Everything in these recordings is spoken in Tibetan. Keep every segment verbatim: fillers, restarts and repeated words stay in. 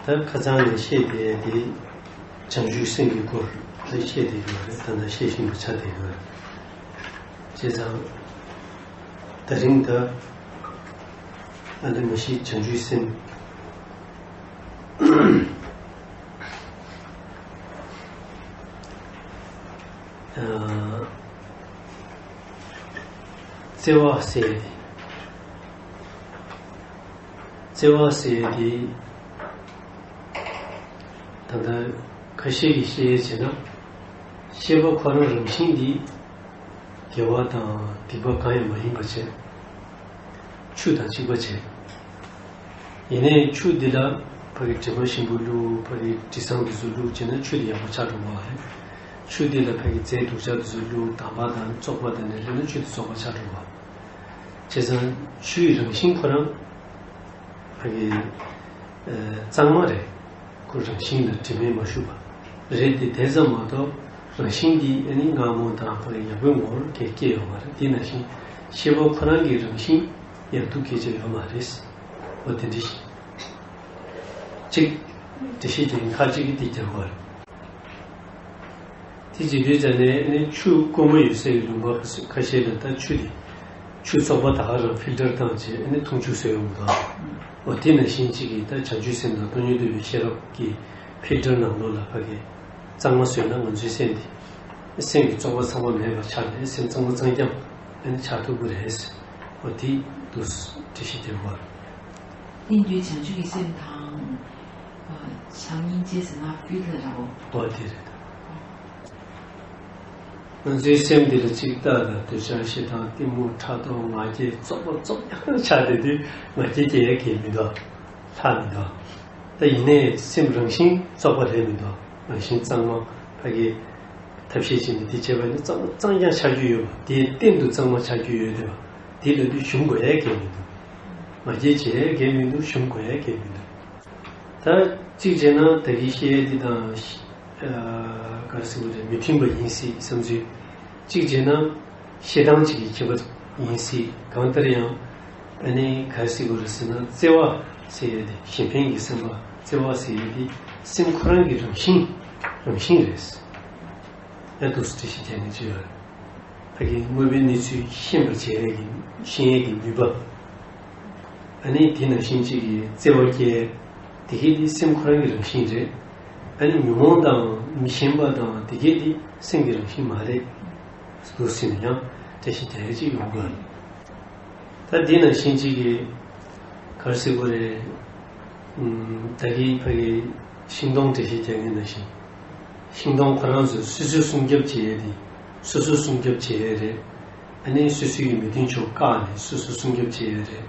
ད་ཁ་སང་ནས་བཤད་བསྡད་དེ་བྱང་ཆུབ་སེམས་ཀྱི་སྐོར་ལ་བཤད་བསྡད་ཡོད་རེད། ད་ལྟ་བཤད་བཞིན་པ་ཆགས་བསྡད་ཡོད་རེད། བྱས་ཙང་ད་རིང་ད་ཨ་ལེ་མ་ཤི་བྱང་ཆུབ་སེམས། ཨ། བརྩེ་བ་ཟེར་ཡས་དེ། བརྩེ་བ་ཟེར་ཡས་དེ། ད་ལྟ་ཁ་ཤས་ཀྱིས་བཤད་ཡས་བྱས་ན། བཤད་པ་ཁོ་རང་རང་བཞིན་འདི་དགེ་བ་དང་སྡིག་པ་གང་ཡང་མ་ཡིན་པ་བྱས། ཆུ་དང་གཅིག་པ་བྱས། ཡིན་ནའི་ཆུ་འདི་ལ་ཕ་གི་དྲི་མ་ཞིམ་པོ་བླུགས། ཕ་གི་དྲི་བཟང་འདི་ཚོ་བླུགས་བྱས་ན་ཆུ་འདི་ཡག་པོ་ཆགས་འགྲོ་བ་རེད། ཆུ་འདི་ལ་ཕ་གི་རྫས་དུག་ཅག་འདི་ཚོ་བླུགས། དམ་པ་དང་བཙོག་པ་དང་ནི་བླུགས་ན་ཆུ་འདི་བཙོག་པ་ཆགས་འགྲོ་བ། བྱས་ཙང་ཆུའི་རང་བཞིན་ཁོ་རང་ཕ་གི་ཨ་གཙང་མ་རེད། ཁོ་རང་བཞིན་ལ་དྲི་མས་མ་ཞུགས་པ་རེད་དེ། དེ་ཙམ་མ་གཏོགས་རང་བཞིན་འདི་ཨ་ནི་མངར་མོ་དང་ཕ་གི་ཡག་པོའི་ངོ་བོར་གས་སྐྱེ་ཡོད་མ་རེད། དེ་ནང་བཞིན་བཤད་པ་ཁོ་རང་གི་རང་བཞིན་ཡག་སྡུག་སྐད་ཆ་ཡོད་མ་རེད། འོ་དེ་འདྲ་ཞིག་ཅིག་འགྲེལ་བཤད་རྒྱག་མཁན་ཁ་ཅིག་གིས་དེ་རྒྱག་པ་རེད། དེ་བྱེད་དུས་ཙ་ནས་ནི་ཆུ་དཀོན་པོ་ཡོད་སའི་ལུང་པ་ཁ་ཤས་ལ་ད་ཆུ་དེ་ཆུ་བཙོག་པ་ད་ག་རང་ཕིལ་ཊར་བཏང་བྱས་ནི་འཐུང་ཆུ་བཟོས་ཡོང་གི་འདུག་འོ་དེ་ནང་བཞིན་གཅིག་གིས་ད་བྱང་ཆུབ་སེམས་དང་སྟོང་ཉིད་རྟོགས་པའི་ཤེས་རབ་ཀྱི་ཕིལ་ཊར་ནང་ལོགས་ལ་ཕ་གི་གཙང་མ་བཟོས་ན་ང་ཚོའི་སེམས་དེ་སེམས་ཀྱི་བཙོག་པ་ཚང་མ་མེད་པ་ཆགས་ནས་སེམས་གཙང་མ་གཙང་རྐྱང་ནི་ཆགས་ཐུབ་ཀྱི་རེད། འོ་དེ་འདུག་འགྲེལ་བཤད་དེ་བར། རྟེན་འབྲེལ་བྱང་ཆུབ་ཀྱི་སེམས་དང་། ཨ། བྱམས་སྙིང་རྗེ་ཟེར་ན་ཕིལ་ཊར་འདྲ་བོ། འོ་དེ་རེད། ང་ཚོའི་སེམས་འདི་ལ་ཅིག་ལྟ་དང་འདོད་ཆགས་ཞེ་སྡང་གཏི་མུག་ཕྲག་དོག་ང་རྒྱལ་བཙོག་པ་བཙོག་རྐྱང་ཆགས་བསྡད་དུས་ང་རྒྱལ་སྐྱེ་ཡ་གལ་མི་འདུག་ལྷག་མི་འདུག་ད་ཡིན་ནའི་སེམས་རང་བཞིན་བཙོག་པ་རེད་མི་འདུག་རང་བཞིན་གཙང་མ་ཕ་གི་ཐབས་ཤེས་བྱས་ནས་འདི་བྱས་པ་ནི་གཙང་མ་གཙང་རྐྱང་ཆགས་རྒྱུ་ཡོད་པ་དེའི་སྟེང་དུ་གཙང་མ་ཆགས་རྒྱུ་ཡོད་དེ་བ་དེ་ལ་དུས་ཞུམ་དགོས་ཡ་གལ་མི་འདུག་ང་རྒྱལ་བྱེད་ཡ་གལ་མི་འདུག་ཞུམ་དགོས་ཡ་གལ་མི་འདུག་ད་གཅིག་བྱས་ན་ད་གིན་བཤད་ཡ་འདི་དང་། ཨ། ག་རེ་ཟེར་དགོས་རེད། མི་མཐུན་པ་ཡིན་སྲིད་བསམ་ཚུལ། གཅིག་བྱས་ན་བཤད་སྟངས་གཅིག་གི་ཁྱད་པར་ཡིན་སྲིད། གང་ལྟར་ཡང་ཨ་ནི་ག་རེ་ཟེར་དགོས་རེད་ཟེར་ན་བརྩེ་བ་ཟེར་ཡ་དེ་གཞན་ཕན་གྱི་སེམས་པ་བརྩེ་བ་ཟེར་ཡ་དེ་སེམས་ཁོ་རང་གི་རང་བཞིན་རང་བཞིན་རེད། ཡ་འདུག་སེ་འགྲེལ་བཤད་རྒྱག་མཁན་ཅིག་ཡོད་རེད། ཕ་གིའི་དངོས་པོའི་གནས་ཚུལ་ཤེས་པར་བྱེད་ཡས་ཀྱི་ཤེས་ཡས་ཀྱི་ནུས་པ། ཨ་ནི་དེ་ནང་བཞིན་གཅིག་གིས་བརྩེ་བ་སྐྱེ། དེ་གས་དེ་སེམས་ཁོ་རང་གི་རང་བཞིན་རེད། ཨ་ནི་ཉོན་མོངས་དང་མི་ཞེན་པ་དང་དེ་གས་དེ་སེམས་ཀྱི་རང་བཞིན་མ་རེད། འདུག་སེ་ཡང་འགྲེལ་བཤད་རྒྱག་ཡས་ཅིག་ཡོང་དགོས་རེད། ད་དེ་ནང་བཞིན་གཅིག་གིས་ག་རེ་ཟེར་དགོས་རེད། ཨུམ། ད་གིན་ཕ་གི་ཤིང་སྡོང་འགྲེལ་བཤད་རྒྱག་མཁན་ནང་བཞིན། ཤིང་སྡོང་ཁོ་རང་ཚོས་སོ་སོའི་སྲུང་སྐྱོབ་བྱེད་ཡས་དེ་སོ་སོའི་སྲུང་སྐྱོབ་བྱེད་ཡས་རེད། ཨ་ནི་སོ་སོའི་མི་མཐུན་ཕྱོགས་བཀག་ནས་སོ་སོའི་སྲུང་སྐྱོབ་བྱེད་ཡས་རེད།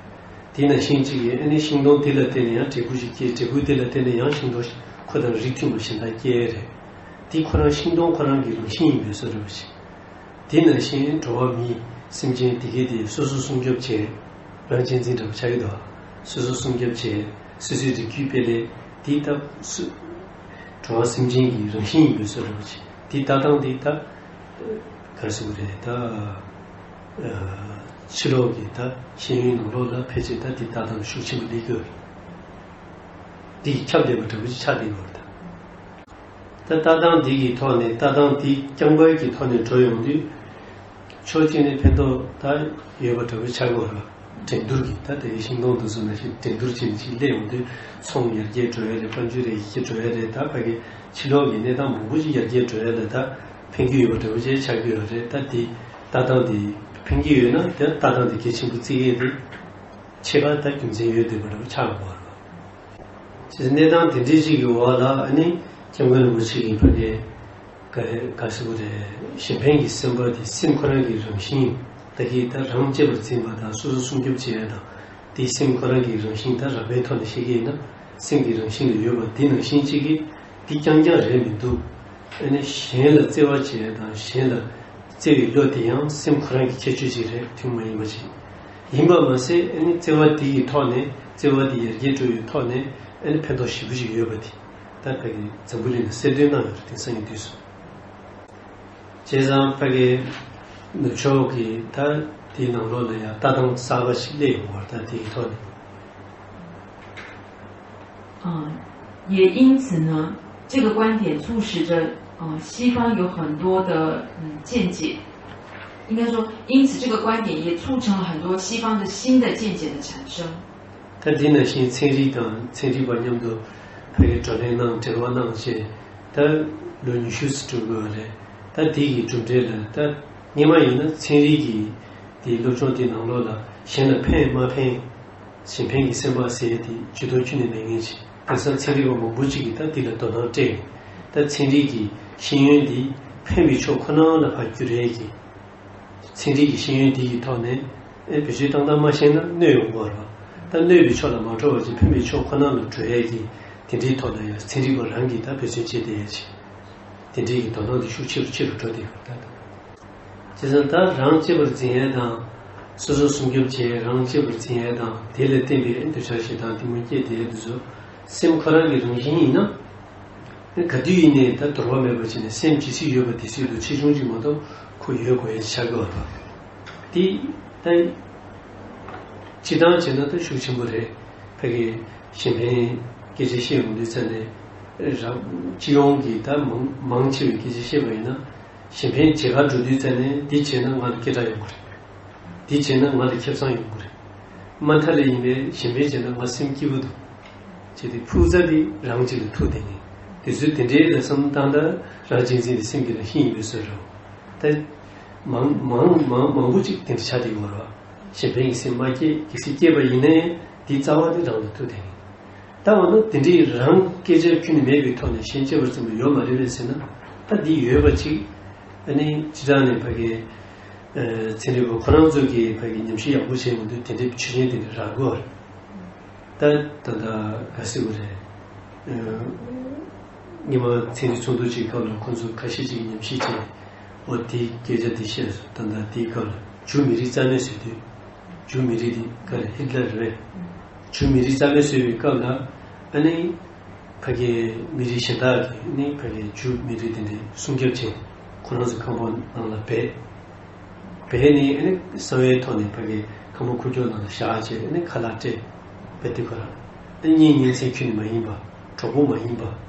དེ་ནང་བཞིན་གཅིག་གིས་ཨ་ནི་ཤིང་སྡོང་དེ་ལ་བརྟེན་ནས་ཡང་འབྲས་བུ་ཞིག་སྐྱེ། འབྲས་བུ་དེ་ལ་བརྟེན་ནས་ཡང་ཤིང་སྡོང་ཁོ་དང་རིགས་མཐུན་པ་གཞན་དག་སྐྱེ་ཡས་རེད། དེ་ཁོ་རང་ཤིང་སྡོང་ཁོ་རང་གི་རང་བཞིན་ཡིན་པའི་བཟོ་འདྲ་བ་ཞིག་དེ་ནང་བཞིན་འགྲོ་བ་མི་སེམས་ཅན་དེ་གས་དེ་སོ་སོ་སྲུང་སྐྱོབ་བྱེད། རང་གཅེས་འཛིན་འདྲ་པོ་ཆགས་ཀྱི་འདུག་སོ་སོ་སྲུང་སྐྱོབ་བྱེད། སོ་སོའི་རིགས་རྒྱུད་སྤེལ་ལས་དེ་ལྟ་སུ། འགྲོ་བ་སེམས་ཅན་གྱི་རང་བཞིན་ཡིན་པའི་བཟོ་འདྲ་པོ་ཆགས། དེ་ལྟ་སྟངས་དེ་ད་ག་རེ་ཟེར་དགོས་རེད། ད་ཕྱི་ལོགས་ཀྱི་ད་ཤེས་ཡོན་ནང་ལོགས་ལ་ཕལ་ཆེར་ད་དེ་ལྟ་སྟངས་ཤུགས་ཆེན་པོ་སླེབས་ཀྱི་ཡོད་རེད། འདི་ཡིས་ཁྱབ་བསྡད་པ་འདྲ་པོ་ཅིག་ཆགས་བསྡད་ཡོད་རེད་ད། ད་ལྟ་སྟངས་འདི་གི་ཐོག་ནས་ལྟ་སྟངས་འདི་རྐྱང་པ་གི་ཐོག་ནས་འགྲོ་ཡོང་དུས། ཕྱོགས་གཅིག་ནས་ཕན་ཐོགས་ད་ཡོད་པ་འདྲ་པོ་ཆགས་ཀྱི་ཡོད་རེད། འགྲན་བསྡུར་གྱི་ད་དེ་གའི་ཤིང་སྡོང་དེ་ཚོ་ནང་བཞིན་འགྲན་བསྡུར་བྱས་ནས་ཅིག་སླེབས་ཡོང་དུས་ཚོང་ཡར་རྒྱས་འགྲོ་ཡ་རེད། དཔལ་འབྱོར་ཡར་རྒྱས་འགྲོ་ཡ་རེད། ད་ཕ་གི་ཕྱི་ལོགས་ཀྱི་གནས་སྟངས་མང་པོ་ཅིག་ཡར་རྒྱས་འགྲོ་ཡ་ལ་ད་ཕན་གྱི་ཡོད་པ་འདྲ་པོ་ཅིག་ཆགས་ཀྱི་ཡོད་རེད། ད་དེ་ལྟ་སྟངས་དེ་ཕན་གྱི་ཡོད་ན་དེ་ལྟ་སྟངས་དེ་གལ་ཆེན་པོ་བརྩི་ཡས་དེ་ཆེ་བ་ད་རྒྱུ་མཚན་ཡོད་བསྡད་པ་འདྲ་པོ་ཆགས་ཡོད་རེད། ཅེས་གནས་སྟངས་དེ་འདྲའི་ཅིག་གི་འོག་ལ་ཨ་ནི་སྐྱབས་མགོན་རིན་པོ་ཆེ་གིས་ཕ་གི་ག་ག་ཟེར་དགོས་རེད། གཞན་ཕན་གྱི་སེམས་པ་དེ་སེམས་ཁོ་རང་གི་རང་བཞིན་ད་གིན་ད་རང་གཅེས་པར་འཛིན་པ་དང་སོ་སོ་སྲུང་སྐྱོབ་བྱེད་ཡ་དང་དེ་སེམས་ཁོ་རང་གི་རང་བཞིན་ད་རགས་པའི་ཐོག་ནས་བཤད་ཀྱི་ཡིན་ན་སེམས་ཀྱི་རང་བཞིན་ལ་ཡོད་པ་དེ་ནང་བཞིན་གཅིག་གིས། འདི་རྐྱང་རྐྱང་རེད་མི་འདུག་ཨ་ནི་གཞན་ལ་བརྩེ་བ་བྱེད་ཡ་དང་གཞན་ལ་བརྩེ་བའི་བློ་དེ་ཡང་སེམས་ཁོ་རང་གི་ཁྱད་ཆོས་ཅིག་རེད། ཐུན་མོང་མ་ཡིན་པ་ཅིག་ཡིན་པ་མ་ཟད་ཨ་ནི་བརྩེ་བ་འདི་ཡི་ཐོག་ནས་བརྩེ་བ་འདི་ཡར་རྒྱས་འགྲོ་བའི་ཐོག་ནས་ཨ་ནི་ཕན་ཐོགས་ཞེ་པོ་ཅིག་ཡོད་པ་དེ་ད་ཕ་གི་འཛམ་བུ་གླིང་ལ་གསལ་སྟོན་གནང་ཡོད་རེད། དེང་སང་གི་དུས་སུ། བྱས་ཙང་ཕ་གི་ནུབ་ཕྱོགས་ཀྱི་ད་དེའི་ནང་ལོགས་ལ་ཡང་ལྟ་སྟངས་གསར་པ་ཞིག་སླེབས་ཡོང་བ་རེད། ད་དེའི་ཐོག་ནས། ཨ། 也因此呢，这个观点促使着，呃，西方有很多的，嗯，见解。应该说，因此这个观点也促成了很多西方的新的见解的产生。 ད་འདི་ནང་བཞིན་ཚན་རིག་དང་ཚན་རིག་པ་མཉམ་དུ་ཕ་གི་བགྲོ་གླེང་གནང་འབྲེལ་བ་གནང་བྱས་ད་ལོ་ཉི་ཤུ་ཙམ་འགྲོ་དགོས་པ་རེད། ད་འདི་གི་གྲུབ་འབྲས་ལ་ད་སྔོན་མ་ཡིན་ན་ཚན་རིག་གི་དེ་སློབ་སྦྱོང་དེ་ནང་ལོགས་ལ་གཞན་ལ་ཕན་མ་ཕན། གཞན་ཕན་གྱི་སེམས་པ་ཟེར་ཡས་དེ་ཇུས་གཏོགས་ཁྱོན་ནས་མེད་མཁན་ཅིག་དེང་སང་ཚན་རིག་པ་མང་པོ་ཅིག་གིས་ད་འདི་ལ་དོ་སྣང་སྤྲད་ནས་ད་ཚན་རིག་གི་ཤེས་ཡོན་འདི་ཕན་པའི་ཕྱོགས་ཁོ་ན་ལ་ཕར་བསྒྱུར་ཡས་ཀྱི། ཚན་རིག་གི་ཤེས་ཡོན་འདི་ཡི་ཐོག་ནས་ཨེ་བེད་སྤྱོད་བཏང་སྟངས་མ་ཤེས་ན་གནོད་ཡོང་གི་རེད་བ། ད་གནོད་པའི་ཕྱོགས་ལ་མ་འགྲོ་བ་ཅིག་ཕན་པའི་ཕྱོགས་ཁོ་ན་ལ་འགྲོ་ཡས་ཀྱི་དེ་འདྲའི་ཐོག་ལ་ཡང་ཚན་རིག་པ་རང་གིས་ད་འབད་བརྩོན་བྱེད་བསྡད་ཡས་ཅིག་དེ་འདྲའི་གི་དོ་སྣང་དེ་ཤུགས་ཆེ་རུ་ཆེ་རུ་འགྲོ་བསྡད་ཡོད་རེད་ད། བྱས་ཙང་ད་རང་གཅེས་པར་འཛིན་ཡས་དང་། སོ་སོ་སྲུང་སྐྱོབ་བྱེད་ཡས་རང་གཅེས་པར་འཛིན་ཡས་དང་དེ་ལ་བརྟེན་པའི་འདོད་ཆགས་ཞེ་སྡང་གཏི་མུག་སྐྱེས་བསྡད་ཡས་དེ་ཚོ་སེམས་ཁོ་རང་གི་རང་བཞིན་ཡིན་ན། ག་དུས་ཡིན་ནའི་ད་འདོར་བ་མེད་པ་བྱས་ནས་སེམས་ཇི་སྲིད་ཡོད་པ་དེ་སྲིད་དུ་ཆེ་ཆུང་ཅིག་མ་གཏོགས་ཁོ་ཡོད་དགོས་ཡ་ཆགས་ཀྱི་ཡོད་རེད། དེ་ད་སྤྱི་བཏང་བྱས་ན་ད་ཤུགས་ཆེན་པོ་རེད། ཕ་གི་གཞན་ཕན་སྐད་ཆ་བཤད་ཡོང་དུས་ཙ་ནས་རང་སྤྱི་ཡོངས་ཀྱི་ད་མང་མང་ཆེ་བའི་སྐད་ཆ་བཤད་པ་ཡིན་ན་གཞན་ཕན་བྱེད་གར་འགྲོ་དུས་ཙ་ནས་འདི་བྱས་ན་ང་ལ་སྐད་གྲགས་ཡོང་གི་རེད། འདི་བྱས་ན་ང་ལ་ཁེ་བཟང་ཡོང་གི་རེད། མ་མཐའ་ལ་ཡིན་པའི་གཞན་ཕན་བྱས་ན་ང་སེམས་སྐྱིད་པོ་འདུག་ཅེས་དེ་ཕུགས་རྩ་དེ་རང་གཅིག་ལ་ཐུག་བསྡད་མཁན། དེ་ཚོས་དེ་འདྲའི་ལ་བསམ་བློ་བཏང་ད་རང་གཅེས་འཛིན་དེ་སེམས་ཀྱི་རང་བཞིན་ཡིན་པའི་བཟོ་འདྲ། ད་མང་མང་མང་མང་པོ་ཅིག་དེ་འདྲ་ཆགས་བསྡད་ཡོད་རེད་བ། གཞན་ཕན་གྱི་སེམས་མ་སྐྱེས་གལ་སྲིད་སྐྱེས་པ་ཡིན་ན་ཡང་དེའི་རྩ་བ་དེ་རང་ལ་ཐུག་བསྡད་མཁན། ད་འོ་ན་དེ་འདྲའི་རང་སྐད་ཆ་ཁྱོན་ནས་མེད་པའི་ཐོག་ནས་གཞན་གཅེས་པར་འཛིན་པ་ཡོད་མ་རེད་པས་ཟེར་ན། ད་འདི་ཡོད་པ་ཅིག་ཨ་ནི་སྤྱི་བཏང་ནས་ཕ་གི་ཚན་རིག་པ་ཁོ་རང་ཚོ་གིས་ཕ་གི་ཉམས་ཞིབ་ཡག་པོ་བྱས་ཡོང་དུས་དེ་འདྲའི་ཆོས་ཅན་དེ་འདྲ་རག་གི་ཡོད་རེད། ད་ད་ད་ག་ཟེར་དགོས་རེད། སྔོན་མ་ཚན་རིག་ཚོགས་འདུ་ཅིག་སྐབས་ལ་ཁོང་ཚོ་ཁ་ཤས་ཅིག་ཉམས་ཞིབ་བྱས། འོ་དེའི་སྐད་ཆ་དེ་བཤད་སོང་། ད་ད་དེའི་སྐབས་ལ་ཇུ་མི་རིགས་རྩ་མེད་བཟོས་དུས། ཇུ་མི་རིགས་དེ་ག་རེ་ཧིད་ལར་རེད། ཇུ་མི་རིགས་རྩ་མེད་བཟོས་པའི་སྐབས་ལ་ཨ་ནི་ཕ་གིའི་མི་རིགས་གཞན་དག་གིས་ནི་ཕ་གིའི་ཇུ་མི་རིགས་དེ་འདྲའི་སྲུང་སྐྱོབ་བྱས། ཁོ་རང་ཚོ་ཁང་པ་ནང་ལ་སྦས། སྦས་ནས་ཨ་ནི་གསང་བའི་ཐོག་ནས་ཕ་གིའི་ཁང་པ་ཁུག་ཀྱོག་ནང་ལ་བཞག་བྱས་ཨ་ནི་ཁ་ལག་སྤྲད། སྦས་དུས་ཁོ་རང་ཨ་ནི་གཉེན་ཉེ་ཚན་ཁྱོན་ནས་མ་ཡིན་པ། གྲོགས་པོ་མ་ཡིན་པ།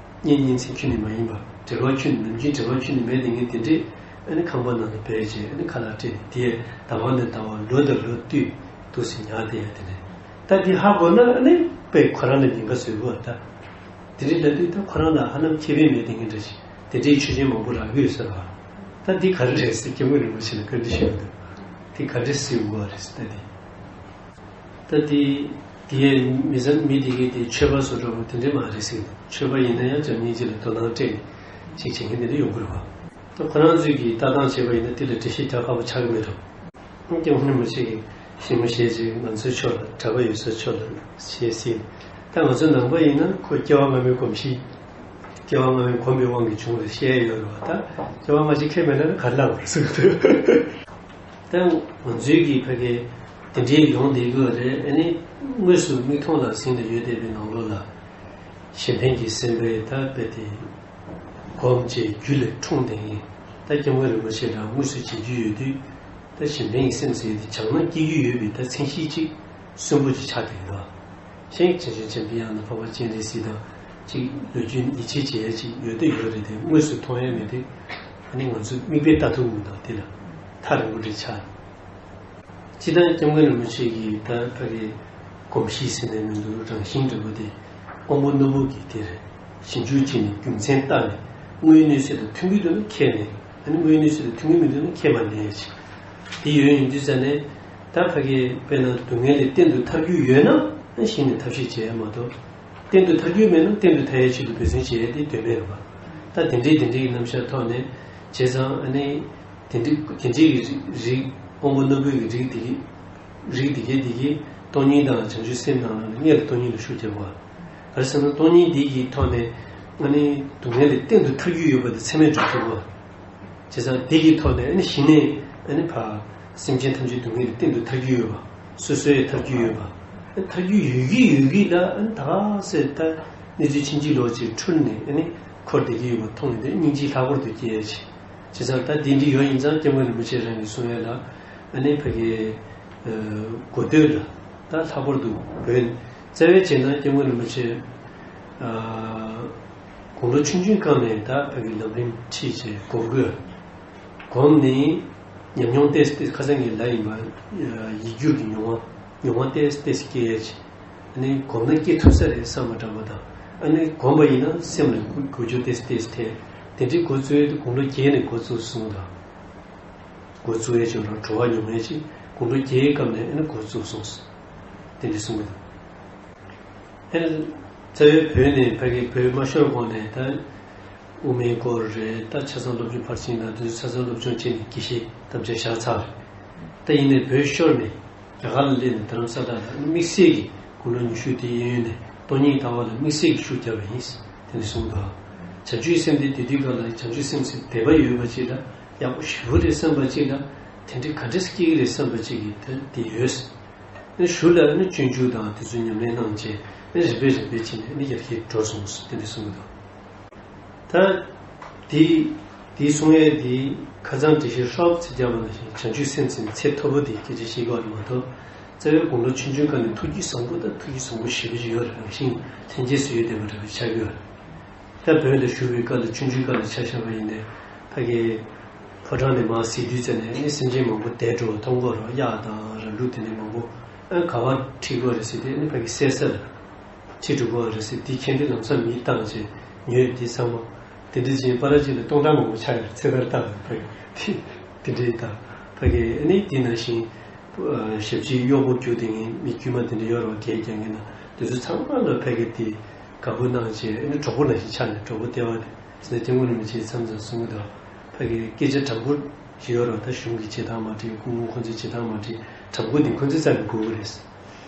གཉེན་ཉེ་ཚན་ཁྱོན་ནས་མ་ཡིན་པ། འབྲེལ་བ་ཁྱོན་ནས་ནམ་རྒྱུན་འབྲེལ་བ་ཁྱོན་ནས་མེད་དེ་ངས་དེ་འདྲས་ཨ་ནི་ཁང་པ་ནང་ལ་སྦས་བྱས་ཨ་ནི་ཁ་ལག་སྤྲད་དེ་ཟླ་བ་ནས་ཟླ་བ་ལོ་དང་ལོ་བསྟུད་འདུག་སེ་ཉར་བསྡད་ཡ་དེ་རེད། ད་འདི་ཧ་གོ་ན་ཨ་ནི་དཔེ་ཁོ་རང་ལ་ཉེན་ཁ་བཟོས་དགོས་ད། དེ་འདྲས་ལབ་དུས་ད་ཁོ་རང་ལ་ཧ་ལམ་ཁེ་ཕན་མེད་དེ་ངས་འདྲ་ཞིག་དེ་འདྲས་ཆོས་ཅན་མང་པོ་རག་གི་ཡོད་ཟེར་བ། ད་འདི་ག་རེ་རེད་ཟེར་སྐྱབས་མགོན་རིན་པོ་ཆེ་ལ་བཀའ་འདྲི་ཞུས་པ་འདུག་དེ་ག་འདྲས་ཟེར་དགོས་པ་རེད་ཟེར་ད་འདི། ད་དེ་དེ་ཡས་མི་ཚང་མི་དེ་གའི་དེ་ཆོས་པ་བཟོ་འདྲ་པོ་དེ་འདྲས་མ་རེད་ཟེར། ཆོས་པ་ཡིན་ན་ཡང་འཇམ་མཉེན་ཅིག་ལ་དོ་སྣང་སྤྲད་ནས་ཅིག་བྱེད་མཁན་དེ་འདྲས་ཡོང་གི་རེད་བ། ད་ཁོ་རང་ཚོས་ཀྱིས་ལྟ་སྟངས་བྱས་པ་ཡིན་ན་དེ་ལ་འགྲེལ་བཤད་རྒྱག་ཁག་པོ་ཆགས་ཀྱི་མེད་འགྲོ། སྐྱབས་མགོན་རིན་པོ་ཆེ་གིས་ཞིབ་མོ་བཤད་ཅིག་ང་ཚོའི་ཕྱོགས་ལ་གྲྭ་པ་ཡོད་སའི་ཕྱོགས་ལ་བཤད་སྲིད། ད་ང་ཚོ་ནང་པ་ཡིན་ན་ཁོ་སྐྱེ་བ་སྔ་མའི་གོམས་གཤིས། སྐྱེ་བ་སྔ་མའི་གོམས་པའི་དབང་གིས་བྱུང་བ་རེད་བཤད་ཡ་ཡོད་རེད་བ། ད་སྐྱེ་བ་སྔ་ཕྱི་ཁས་མེད་ན་ག་རེ་ལབ་དགོས་རེད་ཟེར་གི་འདུག་ད་ང་ཚོའི་གི་ཕ་གི་དེ་འདྲའི་ཡོང་བསྡད་ཀྱི་ཡོད་རེད། ཨ་ནི་དངོས་སུ་མིག་མཐོང་ལ་གཟིགས་ནས་ཡོད་བསྡད་པའི་ནང་ལོགས་ལ་གཞན་ཕན་གྱི་སེམས་པས་ད་རྦད་དེ་གོམས་བྱས་རྒྱུད་ལ་འཁྲུངས་བསྡད་མཁན། ད་སྐྱབས་མགོན་རིན་པོ་ཆེ་རང་དངོས་སུ་མཇལ་རྒྱུ་ཡོད་དུས་ད་གཞན་ཕན་གྱི་སེམས་ཟེར་དེ་བྱང་ན་སྐྱེ་རྒྱུ་ཡོད་པའི་ད་མཚན་གཞི་གཅིག་གསོན་པོ་གཅིག་ཆགས་བསྡད་ཡོད། གཞན་བྱང་ཆུབ་འཇམ་པའི་དབྱངས་དང་འཕགས་པ་སྤྱན་རས་གཟིགས་དང་གཅིག་ལོ་རྒྱུས་ཡིད་ཆེས་བྱེད་ཡ་གཅིག་ཡོད་དེ་ཡོད་རེད་དེ་དངོས་སུ་མཐོང་ཡ་མེད་དེ། ཨ་ནི་ང་ཚོ་མིག་དཔེ་ལྟ་ཐུབ་མི་འདུག་དེ་ལ་ཐག་རིང་པོ་འདྲ་ཆགས། སྤྱིར་བཏང་སྐྱབས་མགོན་རིན་པོ་ཆེ་གིས་ད་ཕ་གི་གོམས་གཤིས་ཟེར་ནའི་མི་འདུག་རང་བཞིན་འདྲ་པོ་དེ་དབང་པོ་རྣོན་པོ་གི་དེ་རེད། ཞིབ་འཇུག་བྱས་ནས་རྒྱུ་མཚན་བལྟས་ནས་དངོས་ཡོད་གནས་ཚུལ་དང་མཐུན་གྱི་འདུག་ན་ཁས་ལེན། ཨ་ནི་དངོས་ཡོད་གནས་ཚུལ་དང་མཐུན་གྱི་མི་འདུག་ན་ཁས་མ་ལེན་ཡ་ཅིག་དེ་ཡོད་ཡིན་དུས་ཙ་ནས་ད་ཕ་གི་དཔེར་ན་སྡུག་བསྔལ་ལས་གཏན་དུ་ཐར་རྒྱུ་ཡོད་ན་ཨ་གཞི་ནས་ཐབས་ཤེས་བྱེད་ཡ་མ་གཏོགས། གཏན་དུ་ཐར་རྒྱུ་མེད་ན་གཏན་དུ་ཐར་ཡའི་ཆེད་དུ་འབད་བརྩོན་བྱེད་ཡ་དེ་དོན་མེད་རེད་པ། ད་དེ་འདྲའི་དེ་འདྲའི་རྣམ་གཞག་ཐོག་ནས་བྱས་ཙང་ཨ་ནི་དེ་འདྲའི་དེ་འདྲའི་གི་རིགས་དབང་པོ་རྣོན་པོའི་གི་རིགས་དེ་གི་རིགས་དེ་གའི་དེ་གི་སྟོང་ཉིད་དང་བྱང་ཆུབ་སེམས་ནང་ལ་ནི་སྔོན་ལ་སྟོང་ཉིད་ལ་ཤུགས་རྒྱབ་པ། ག་རེ་ཟེར་ན་སྟོང་ཉིད་འདི་གི་ཐོག་ནས་ཨ་ནི་སྡུག་བསྔལ་ལས་གཏན་དུ་ཐར་རྒྱུ་ཡོད་པ་དེ་ཚད་མས་གྲུབ་ཐུབ་པ། བྱས་ཙང་དེ་གི་ཐོག་ནས་ཨ་ནི་གཞི་ནས་ཨ་ནི་ཕ་སེམས་ཅན་ཐམས་ཅད་སྡུག་བསྔལ་ལས་གཏན་དུ་ཐར་རྒྱུ་ཡོད་པ། སོ་སོ་ཡང་ཐར་རྒྱུ་ཡོད་པ། ཨ་ཐར་རྒྱུ་ཡོད་ཀྱི་ཡོད་ཀྱི་ལ་ཨ་ནི་ད་ག་ཟེ་ད་གནས་ཚུལ་ཕྱིན་ཅི་ལོག་ཅིག་འཁྲུལ་ནས་ཨ་ནི་འཁོར་བསྡད་ཀྱི་ཡོད་པ་མཐོང་ཡོང་དུས་སྙིང་རྗེ་ལྷག་པར་དུ་སྐྱེ་ཡ་ཆེ། བྱས་ཙང་ད་དེ་འདྲ་ཡོད་ཡིན་ཙང་སྐྱབས་མགོན་རིན་པོ་ཆེ་རང་གིས་གསུང་ཡ་ལ་ཨ་ནི་ཕ་གི་གོ་ཐོས་ལ་ད་ལྷག་པར་དུ་བོད་རྩ་བའི་བྱས་ན་སྐྱབས་མགོན་རིན་པོ་ཆེ་ ཨ། དགུང་ལོ་ཆུང་ཆུང་སྐབས་ནས་ད་ཕ་གི་ལམ་རིམ་ཁྲིད་བྱས་སྒོམ་དགོས། སྒོམ་ནས་ཉམས་མྱོང་ཏོག་ཙམ་ཏོག་ཙམ། ཁ་སང་གི་ལ་ཡིན་པ། ཡིག་སྒྱུར་གྱི་མྱོང་བ། མྱོང་བ་ཏོག་ཙམ་ཏོག་ཙམ་སྐྱེ་ཡས་བྱས། ཨ་ནི་སྒོམ་ན་སྐྱེ་ཐུབ་ས་རེད་བསམ་པ་འདྲ་པོ་དང་། ཨ་ནི་སྒོམ་པ་ཡིན་ན་སེམས་ལ་འགུལ་འགུལ་སྐྱོད་ཏོག་ཙམ་ཏོག་ཙམ་ཐེབས། དེ་འདྲའི་འགོ་བཙུགས་ཡས་དེ་དགུང་ལོ་བརྒྱད་ནས་འགོ་བཙུགས་སོང་དང་། འགོ་བཙུགས་ཡས་ཅིག་རང་བྲོ་བ་མྱོང་ཡས་ཅིག་དགུང་ལོ་བརྒྱད་སྐབས་ནས་ཨ་ནི་འགོ་བཙུགས་སོང་། དེ་འདྲ་གསུང་གི་འདུག་ཨ་ནི་རྩ་བའི་བོད་ནས་ཕ་གི་བོད་མ་ཤོར་གོང་ནས་ད་དབུ་མའི་སྐོར་རེད། ད་ཆ་ཚང་སློབ་སྦྱོང་ཕར་ཕྱིན་དང་དེ་ཚོ་ཆ་ཚང་སློབ་སྦྱོང་བྱས་ནས་དགེ་བཤེས་དམ་བཅའ་བཞག་ཚར་རེད། ད་ཡིན་ནའི་བོད་ཤོར་ནས་རྒྱ་གར་ལ་སླེབས་ནས་རྡ་རམ་ས་ལ་ལ་དམིགས་བསལ་གྱི་དགུང་ལོ་ཉི་ཤུ་དེའི་གཡས་གཡོན་ནས་སྟོང་ཉིད་ལྟ་བ་ལ་དམིགས་བསལ་གྱི་ཤུགས་བརྒྱབ་པ་ཡིན། དེ་ནས་གསུངས་འདུག་བྱང་ཆུབ་སེམས་དེ་དེ་དུས་སྐབས་ལ་བྱང་ཆུབ་སེམས་ཟེར་དད་པ་ཡོད་པ་ཅིག་ལ་ཡག་པོ་ཞེ་པོ་རེད་བསམ་པ་ཅིག་ལ་དེ་འདྲའི་ག་འདྲས་སྐྱེ་གི་རེད་བསམ་པ་ཅིག་གི་དེ་དེ་ཡོད། ཨ་ནི་གཞུག་ལ་ཨ་ནི་སྤྱོད་འཇུག་དང་དེ་ཚོ་ཉམས་ལེན་གནང་བྱས་ཨ་ནི་རིམ་པས་རིམ་པས་བྱས་ནས་ཨ་ནི་ཡར་རྒྱས་འགྲོ་སོང་ཟེར་དེ་འདྲ་གསུངས་གི་འདུག་ད་དེ་དེ་གསུང་ཡས་དེ་ཁ་སང་འགྲེལ་བཤད་ཧྲོབ་ཙམ་བརྒྱབ་པ་ནང་བཞིན་བྱང་ཆུབ་སེམས་ཟེར་ནས་ཚད་མཐོ་པོ་དེ་སྐད་ཆ་བཤད་ཀྱི་ཡོད་རེད་མ་གཏོགས། རྩ་བའི་དགུང་ལོ་ཆུང་ཆུང་སྒང་ནས་ཐུགས་རྒྱུད་བཟང་པོ་དང་ཐུགས་རྒྱུད་བཟང་པོ་ཞེ་པོ་ཅིག་ཡོད་རེད། རང་བཞིན་ལྷན་སྐྱེས་སུ་ཡོད་བསྡད་པ་འདྲ་པོ་ཆགས་ཀྱི་ཡོད་རེད། ད་བོད་ལ་བཞུགས་པའི་སྐབས་ལ་ཆུང་ཆུང་སྐབས་ལ་ཆ་བཞག་པ་ཡིན་ནའི་ཕ་གི་ཕོ་བྲང་ནས་མར་གཟིགས་དུས་ཙམ་ནས་ཨ་ནི་སེམས་ཅན་མང་པོ་བསྡད་འགྲོ་བ་མཐོང་གི་ཡོད་རེད། གཡག་དང་ར་ལུག་དེ་འདྲ་མང་པོ་ཨ་ག་པར་ཁྲིད་དགོས་རེད་ཟེར་དུས་ཨ་ནི་ཕ་གི་བསད་ས་ལ་ཁྲིད་འགྲོ་གི་ཡོད་རེད་ཟེར། དེ་མཁྱེན་དུས་ལམ་སང་མི་བཏང་བྱས་ཉོས་དེ་ཚང་མ། དེ་འདྲ་བྱས་པར་ཅིག་ལ་སྟོང་ཕྲག་མང་པོ་ཆགས་ཡོད་རེད། ཚེ་ཐར་བཏང་ཡོད་ཕ་གི་དེ་འདྲ་ཡིན་ད། ཕ་གི་ཨ་ནི་དེ་ནང་བཞིན་ཞབས་ཕྱི་གཡོག་པོ་རྒྱུག་བསྡད་མཁན་མི་དཀྱུས་མ་དེ་འདྲ་ཡོད་རེད་བ། གད་རྒྱག་མཁན་དང་དེ་ཚོ་ཚང་མ་ལ་ཕ་གི་དེ་དགའ་པོ་གནང་བྱས་ཨ་ནི་གྲོགས་པོ་ནང་བཞིན་ཆགས་ནས་གྲོགས་པོ་སྟེར་བ་དེ་ཟེར་ན་སྐྱབས་མགོན་རིན་པོ་ཆེས་མཚམས་མཚམས་གསུང་གི་འདུག་ཕ་གི་སྐད་ཆ་དྲང་པོ་ཞིག་ཡོད་རེད་བ། ད་གཞུང་གི་བྱེད་སྟངས་མ་འགྲིག་སྐུ་ངོ་ཁོང་ཚོའི་བྱེད་སྟངས་མ་འགྲིག་དྲང་པོ་འདི་ཁོང་ཚོའི་རྩ་ནས་དགོས་ཀྱི་རེད།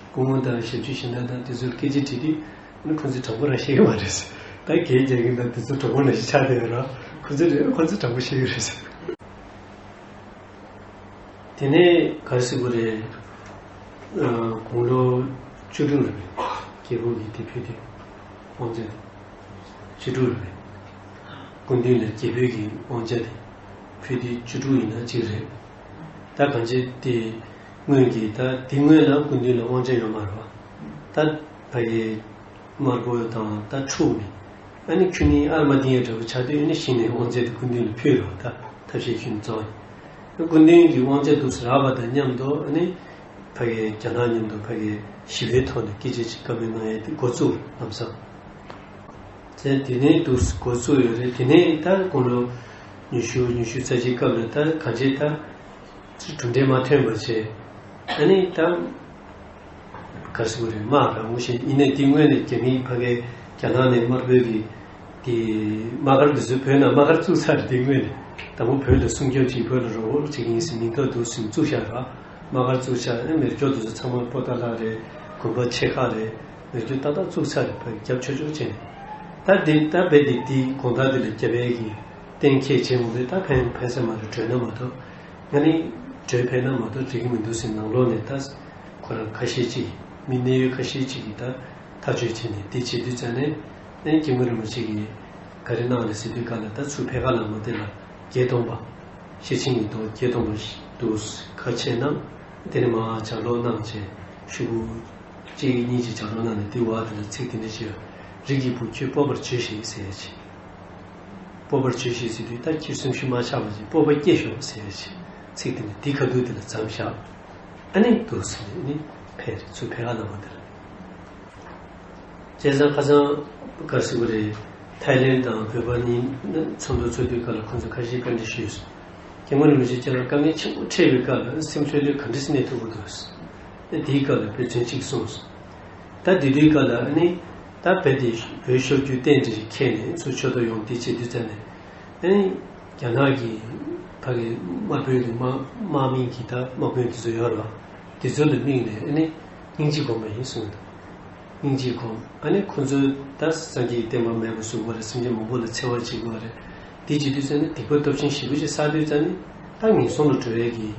སྐུ་ངོ་དང་ཞབས་ཕྱི་གཞན་དག་དང་དེ་ཚོར་སྐད་ཆ་དྲིས་དུས་ཨ་ནི་ཁོང་ཚོས་དྲང་པོ་རང་བཤད་ཀྱི་མ་རེད། ད་གད་རྒྱག་མཁན་དང་དེ་ཚོ་གྲོགས་པོ་ནང་བཞིན་ཆགས་བསྡད་ཡོད་རེད། ཁོང་ཚོས་རེད་ཁོང་ཚོས་དྲང་པོ་བཤད་ཀྱི་རེད། དེ་ནས་ག་རེ་ཟེར་དགོས་རེད། ཨ། དགུང་ལོ་བཅུ་དྲུག་རེད་པས། རྒྱལ་པོ་གིས་དེ་ཕུལ་དུས་དབང་ཆ་དེ། བཅུ་དྲུག་རེད་པས། སྐུ་མདུན་ལ་རྒྱལ་པོ་གིས་དབང་ཆ་དེ་ཕུལ་དུས་བཅུ་དྲུག་ཡིན་ན་གཅིག་རེད། ད་གང་ཅི་དེ་སྔོན་གྱི་ད་དེ་སྔོན་ལ་སྐུ་མདུན་ལ་དབང་ཆ་ཡོད་མ་རེད་པ། ད་ཕ་གི་དམར་པོ་དང་ད་འཁྲུགས་ནས། ཨ་ནི་ཁྱོད་ནི་ཨར་མ་ཏི་ཡ་འདྲ་པོ་ཆགས་དུས་ཨ་ནི་གཞི་ནས་དབང་ཆ་དེ་སྐུ་མདུན་ལ་ཕུལ་རོགས། ད་ཐབས་ཤེས་ཁྱོད་རྫོགས། སྐུ་མདུན་གྱི་དབང་ཆ་འདུག་སེ་རག་པ་དང་མཉམ་དུ་ཨ་ནི་ཕ་གི་རྒྱ་ནག་མཉམ་དུ་ཕ་གི་ཞི་བའི་ཐོག་ནས་སྐད་ཆ་ཅིག་བཀའ་མོལ་གནང་ཡས་དེ་འགོ་བཙུགས་ལམ་སང་། དེ་དེ་ནས་འདུག་སེ་འགོ་བཙུགས་ཡོད་རེད། དེ་ནས་ད་དགུང་ལོ་ཉི་ཤུ་ཉི་ཤུ་རྩ་གཅིག་སྐབས་ལ་ད་གང་ཅི་ད། གྲུབ་འབྲས་མ་ཐོན་པ་བྱས། ཨ་ནི་ད་ག་རེ་ཟེར་དགོས་རེད། དམག་རང་ངོ་ཤེས་ཡིན་ནའི་དེ་སྔོན་ནས་རྒྱ་མིའི་ཕ་གིའི་རྒྱ་ནག་ནས་དམར་པོའི་གི་དེ་དམག་སྒར་འདི་ཚོའི་བོད་ནང་དམག་སྒར་བཙུགས་ཚར་རེད། དེ་སྔོན་ནས་དང་པོ་བོད་ལ་སྲུང་སྐྱོབ་བྱེད་བོད་ལ་རོགས་སྐྱོར་བྱེད་ཀྱི་ཡིན་ཟེར་མིང་ཐོ་འདུག་སེ་བཙུགས་བཞག་ར། དམག་སྒར་བཙུགས་བཞག་ཨ་ནི་མེ་སྒྱོགས་འདི་ཚོ་ཚང་མ་པོ་ཏཱ་ལ་རེད། དགོན་པ་ཆེ་ཁག་རེད། མེ་སྒྱོགས་ཏག་ཏག་བཙུགས་ཚར་རེད། ཕ་གི་རྒྱབ་ཆོག་ཆོག་བྱས་ནས་ད་དེ་ད་རྦད་དེ་དེའི་དགོང་དག་དེ་ལ་རྒྱ་བལ་གི་གཏན་འཁེལ་བྱས་འོང་དུས་ད་ཕན་ཕན་ས་མ་རེད། གྲོལ་ན་མ་གཏོགས། ང་ནི་གྲོས་ཕེབས་ན་མ་གཏོགས་འགྲིག་གི་མི་འདུག་ཟེར་ནང་ལོགས་ནས་ད་ཁོ་རང་ཁ་ཤས་ཅིག་མི་གནད་ཡོད་ཁ་ཤས་ཅིག་གིས་ད་ཐག་གཅོད་བྱས་ནས་དེ་བྱེད་དུས་ཙ་ནས་ཨེ་སྐྱབས་མགོན་རིན་པོ་ཆེ་གིས་ག་རེ་གནང་རེད་ཟེར་དུས་ག་ལ་ད་ཚུར་ཕེབས་ཁ་ལ་མ་དེ་ལ་བརྒྱད་སྟོང་པ་ཤེར་ཕྱིན་གྱི་མདོ་བརྒྱད་སྟོང་པ་ཞིག་འདུག་ཁ་ཕྱེ་གནང་། དེ་ནས་མར་ལྗགས་ཀློག་གནང་བྱས་ཤོག་གུ་གཅིག་གཉིས་ཀྱི་ལྗགས་ཀློག་གནང་ནས་དེ་བར་དེ་ལ་ཚིག་དེ་འདྲ་ཞིག་རིགས་ཀྱི་བུ་ཁྱོད་སྤོབས་པར་བྱོས་ཤིག་ཟེར་ཡ་ཅིག་སྤོབས་པར་བྱོས་ཤིག་ཟེར་དུས་ད་ཁྱེད་སེམས་ཤུགས་མ་ཆག་པ་ཅིག་སྤོབས་པ་སྐྱེ་ཤོག་ཟེར་ཡ་ཅིག་ཚིག་དེ་ནི་དེ་ཁ་ཐུག་དེ་ལ་མཚམས་བཞག་ཨ་ནི་འདུག་ཟེར་ནས་ནི་ཕེབས་རེད། ཚུར་ཕེབས་ཁ་ལ་མ་དེ་ལ། བྱས་ཙང་ཁ་སང་ག་རེ་ཟེར་དགོས་རེད། ཐའི་ལེན་དང་བོད་པ་གཉིས་ཚོགས་འདུ་ཚོགས་དུས་སྐབས་ལ་ཁོང་ཚོ་ཁ་ཤས་བཀའ་འདྲི་ཞུས་སོང་། སྐྱབས་མགོན་རིན་པོ་ཆེ་ཁྱེད་རང་དཀའ་ངལ་ཆེན་པོ་འཕྲད་པའི་སྐབས་ལ་སེམས་ལྷོད་ལྷོད་ག་འདྲ་སེ་གནས་ཐུབ་ཀྱི་འདུག་ཨ་དེའི་སྐབས་ལ་དཔེ་མཚོན་གཅིག་གསུངས་སོང་། ད་དེ་དུས་སྐབས་ལ་ཨ་ནི་ད་རྦད་དེ་བོད་ཤོར་རྒྱུའི་རྟེན་འབྲེལ་ཞིག་འཁེལ་ནས་ཚུར་ཆོས་ཐོག་ཡོང་དེ་བྱེད་དུས་ཙ་ནས་ཨ་ནི་རྒྱ་ནག་གི་ཕ་གི་དམར་པོའི་གི་དམག་དམག་མི་གི་ད་དམག་དཔོན་དེ་ཚོ་ཡོད་རེད་བ། དེ་ཚོ་ལ་དམིགས་ནས་ཨ་ནི་སྙིང་རྗེ་སྒོམ་པ་ཡིན་གསུངས་འདུག་སྙིང་རྗེ་སྒོམ། ཨ་ནི་ཁོ་ཚོའི་ད་སངས་རྒྱས་ཀྱི་བསྟན་པ་མེད་པ་བཟོ་དགོས་རེད། སེམས་ཅན་མང་པོ་ལ་འཚེ་བ་བྱེད་དགོས་རེད། དེ་བྱེད་དུས་ཙ་ནི་སྡིག་པ་སྟོབས་ཆེན་ཞེ་པོ་ཅིག་བསགས་དུས་ཙ་ནི་ད་ངན་སོང་ལ་འགྲོ་ཡས་ཀྱི་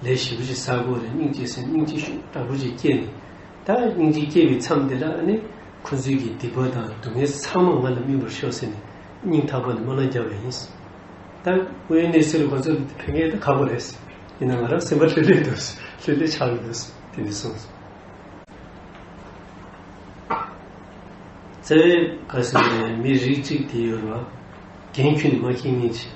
ལས་ཞེ་པོ་ཅིག་བསགས་དགོས་རེད། སྙིང་རྗེ་ཟེར་སྙིང་རྗེ་ཤུགས་དྲག་པོ་ཅིག་སྐྱེས་ནས། ད་སྙིང་རྗེ་སྐྱེས་པའི་མཚམས་དེ་ལ་ཨ་ནི་ཁོ་ཚོའི་གི་སྡིག་པ་དང་སྡུག་བསྔལ་ཚང་མ་ང་ལ་སྨིན་པར་ཤོག་ཟེར་ནས་སྙིང་ཐག་པ་ནས་སྨོན་ལམ་བརྒྱབ་པ་ཡིན། ད་དབེན་གནས་སུ་ལ་ཁོ་ཚོ་ཕེབས་མཁན་ད་ཁག་པོ་རེད། ཡིན་ན་ང་རང་སེམས་པ་ལྷོད་ལྷོད་འདུག་ལྷོད་ལྷོད་ཆགས་ཀྱི་འདུག་དེ་འདྲ་གསུངས་སོང་། རྩ་བའི་ག་ཟེར་ནས་མི་རིགས་གཅིག་དེ་ཡོད་རེད་བ། འགན་ཁྱོན་ནས་མ་འཁྱེར་མཁན་ཅིག་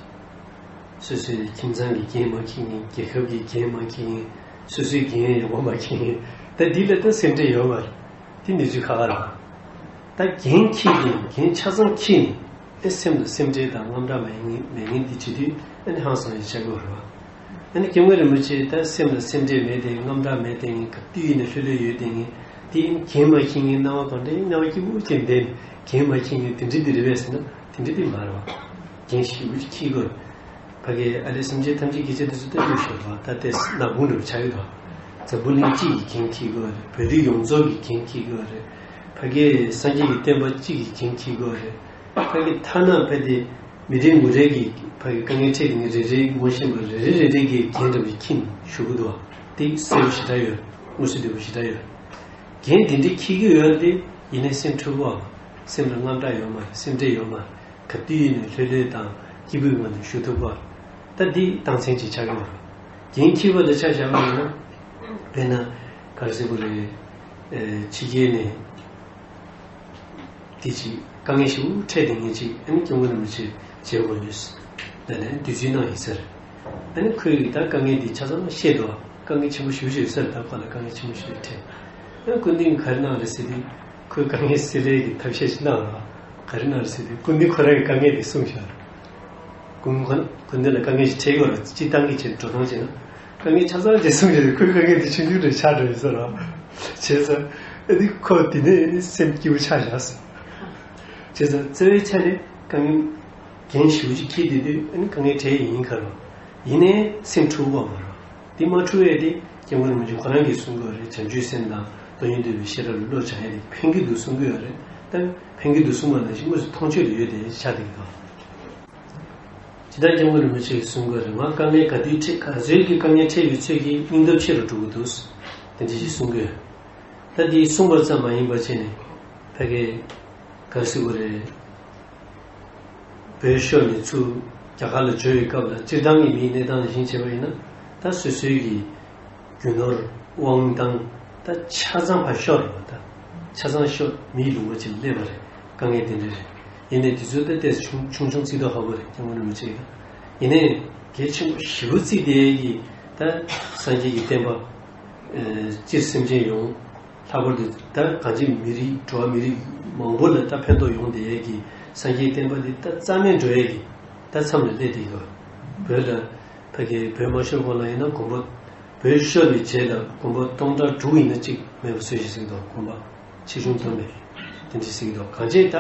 སོ་སོའི་ཁྱིམ་ཚང་གི་འགན་མ་འཁྱེར་མཁན། རྒྱལ་ཁབ་ཀྱི་འགན་མ་འཁྱེར་མཁན། སོ་སོའི་འགན་ཡག་པོ་མ་འཁྱེར་མཁན། ད་འདི་ལ་ད་སེམས་ཁྲལ་ཡོད་མ་རེད། འདི་ནུས་ཚོད་ཁག་ཁག་རེད་བ། ད་འགན་འཁྱེར་མཁན། འགན་ཆ་ཚང་འཁྱེར་ནས། ཨེ་སེམས་ལ་སེམས་ཁྲལ་དང་དངངས་སྐྲག་མེད་མཁན་མེད་མཁན་དེ་བྱེད་དུས། ཨ་ནི་ཧང་སང་ཡང་ཆགས་ཀྱི་ཡོད་རེད་བ། ཨ་ནི་སྐྱབས་མགོན་རིན་པོ་ཆེ་ད་སེམས་ལ་སེམས་ཁྲལ་མེད་དེ། དངངས་སྐྲག་མེད་དེ། ངས་ག་དུས་ཡིན་ན་ལྷོད་ལྷོད་ཡོད་དེ། ངས་དེ་ཡིན་འགན་མ་འཁྱེར་མཁན། སྣང་བ་གང་འདྲ་ཡིན། སྣང་བ་སྐྱིད་པོ་ཅན་བསྡད་ནས་འགན་མ་འཁྱེར་མཁན་དེ་འདྲ་དེ་རེད་པས་ཟེར་ན། དེ་འདྲ་དེ་མ་རེད་བ། འགན་ཞེ་པོ་ཅིག་འཁྱེར་དགོས། ཕ་གི་ཨ་ལས་སེམས་ཅན་ཐམས་ཅད་སྐྱེ་ཆེན་དེ་ཚོ་ལྟ་རྒྱུ་ཞིག་རེད་བ། ད་ལྟའི་ནག་ཁུང་འདྲ་པོ་ཆགས་ཀྱི་འདུག་འཛམ་བུ་གླིང་སྤྱི་ཡི་འགན་འཁྱེར་དགོས་རེད། བོད་རིགས་ཡོངས་རྫོགས་ཀྱི་འགན་འཁྱེར་དགོས་རེད། ཕ་གི་སངས་རྒྱས་ཀྱི་བསྟན་པ་སྤྱི་ཡི་འགན་འཁྱེར་དགོས་རེད། ཕ་གི་ཐ་ན་ཕ་དེ་མི་རེ་ངོ་རེ་གི་ཕ་གི་དཀའ་ངལ་འཕྲད་དེ་ངས་རེ་རེ་ངོ་ཤེས་པ་རེ་རེ་རེ་རེ་གི་འགན་འདྲ་པོ་འཁྱེར་བཞུགས་ཀྱི་འདུག་དེ་གསལ་པོ་ཞེ་དྲག་ཡོད། མངོན་གསལ་དོད་པོ་ཞེ་དྲག་ཡོད། འགན་དེ་འདྲ་འཁྱེར་གྱི་ཡོད་རེད་དེ། ཡིན་ནའི་སེམས་འཁྲུག་པ། སེམས་ལ་དངངས་སྐྲག་ཡོད་མ་རེད། སེམས་ཁྲལ་ཡོད་མ་རེད། ག་དུས་ཡིན་ནའི་ལྷོད་ལྷོད་དང་སྐྱིད་པོའི་ངང་ནས་བཞུགས་ཐུབ་པ། ད་འདི་རྟགས་མཚན་ཅིག་ཆགས་ཀྱི་ཡོད་རེད། འགན་འཁྱེར་བ་དང་ཆ་བཞག་པ་ཡིན་ན། དཔེར་ན་ག་རེ་ཟེར་དགོས་རེད། ཨེ་ཕྱི་རྒྱལ་ནས་དེ་ཅིག་དཀའ་ངལ་ཞེ་པོ་འཕྲད་དེ་ངེས་ཅིག་ཨ་ནི་སྐྱབས་མགོན་རིན་པོ་ཆེ་མཇལ་དགོས་ཡོད། ད་ནས་དུས་ཚོད་གནང་ཡིན་ཟེར། ཨ་ནི་ཁོས་ད་དཀའ་ངལ་འདི་ཆ་ཚང་བཤད་འདུག་དཀའ་ངལ་ཆེན་པོ་ཞེ་པོ་ཞིག་ཡོད་ས་རེད། ད་ཁོ་ལ་དཀའ་ངལ་ཆེན་པོ་ཞིག་འཕྲད། ཨ་སྐུ་མདུན་གྱིས་ག་རེ་གནང་རེད་ཟེར་དུས། ཁོས་དཀའ་ངལ་སེལ་ཡས་ཀྱི་ཐབས་ཤེས་ཤིག་གནང་རོགས། ག་རེ་གནང་རེད་ཟེར་དུས། སྐུ་མདུན་ཁོ་རང་གིས་དཀའ་ངལ་དེ་གསུངས་བཞག་སྐུ་མདུན་ཁོ་སྐུ་མདུན་ལ་དཀའ་ངལ་ཞིག་འཕྲད་ཡོད་རེད། སྤྱིར་བཏང་གི་ཆེད་འགྲོ་སྟངས་བྱས་ན། དཀའ་ངལ་ཆ་ཚང་དེ་གསུངས་བཞག་རེད། ཁོའི་དཀའ་ངལ་དེ་ཆུང་ཆུང་འདྲ་ཆགས་འགྲོ་ཡོད་ས་རེད། བྱས་ཙང་ཨ་ནི་ཁོ་དེ་ནས་ཨ་ནི་སེམས་སྐྱིད་པོ་ཆགས་བཞག་བྱས་ཙང་རྩ་བའི་ཆ་ནས་དཀའ་ངལ་འགན་ཞེ་པོ་ཅིག་འཁྱེར་བསྡད་དུས། ཨ་ནི་དཀའ་ངལ་འཕྲད་ཡིན་ཁ་རོགས། ཡིན་ནའི་སེམས་འཁྲུག་པ་མ་རེད། དེ་མ་འཁྲུག་ཡས་དེ་སྐྱབས་མགོན་རིན་པོ་ཆེ་ཁོ་རང་གིས་གསུང་གི་ཡོད་རེད། བྱང་ཆུབ་སེམས་དང་ཏིང་ངེ་འཛིན་བསྟོད་པའི་བཤད་གྲྭ་ལ་བློ་སྦྱང་ཡས་དེ་ཕན་གྱི་འདུག་གསུང་གི་ཡོད་རེད། ད་ཕན་གྱི་འདུག་གསུང་བ་ནང་བཞིན་དངོས་སུ་མཐོང་ཆོས་ལ་ཡོད་དེ་ཆགས་བསྡད་ཀྱི་འདུག་ཇི་ལྟར་སྐྱབས་མགོན་རིན་པོ་ཆེས་གསུང་གི་ཡོད་རེད། ང་དཀའ་ངལ་ག་དུས་འཕྲད། ག་ཚོད་ཀྱི་དཀའ་ངལ་འཕྲད་པའི་ཚོད་ཀྱིས་སྙིང་སྟོབས་ཆེ་རུ་འགྲོ་གི་འདུག་དེ་འདྲ་ཞིག་གསུང་གི་ཡོད། ད་འདི་གསུངས་པ་ཙམ་མ་ཡིན་པ་བྱས་ནས་ཕ་གི་ག་རེ་ཟེར་དགོས་རེད། བོད་ཤོར་ནས་ཚུར་རྒྱ་གར་ལ་འབྱོར་བའི་སྐབས་ལ། སྤྱིར་བཏང་གི་མིའི་གནས་སྟངས་ལ་གཞིགས་བྱས་པ་ཡིན་ན། ད་སོ་སོའི་གི་རྒྱུ་ནོར་དབང་ཐང་ད་ཆ་ཚང་ཕར་ཤོར་བ། ད་ཆ་ཚང་ཤོར། མིའི་ལུང་པ་ཅིག་སླེབས་པ་རེད། དཀའ་ངལ་དེ་འདྲ་རེད། ཡིན་ནའི་དེ་ཚོ་ད་ཏོག་ཙམ་ཆུང་ཆུང་བརྩི་མདོག་ཁ་པོ་རེད། སྐྱབས་མགོན་རིན་པོ་ཆེ་གིས་ད། ཡིན་ནའི་གལ་ཆེན་པོ་ཞེ་པོ་བརྩིས་བསྡད་ཡས་ཀྱི་ད་སངས་རྒྱས་ཀྱི་བསྟན་པ་ཨེ་སྤྱིར་སེམས་ཅན་ཡོངས། ལྷག་པར་དུ་ད་གང་ཅི་མི་རིགས། འགྲོ་བ་མི་རིགས་མང་པོ་ལ་ད་ཕན་ཐོགས་ཡོང་བསྡད་ཡས་ཀྱི་སངས་རྒྱས་བསྟན་པ་འདི་ད་རྩ་མེད་འགྲོ་ཡས་ཀྱི་ད་མཚམས་ལ་སླེབས་བསྡད་ཡོད། བོད་ལ་ཕ་གི་བོད་མ་ཤོར་གོང་ལ་ཡིན་ན་དགོན་པ། བོད་ཤོར་བའི་རྗེས་ལ་དགོན་པ་སྟོང་ཕྲག་དྲུག་ཡིན་ན་གཅིག་མེད་པ་བཟོས་ཤིག་ཟེར་གྱི་འདུག་དགོན་པ་ཆེ་ཆུང་མཐོན་པོ་དེ་འདྲ་ཟེར་གྱི་འདུག་གང་ཅི་ད།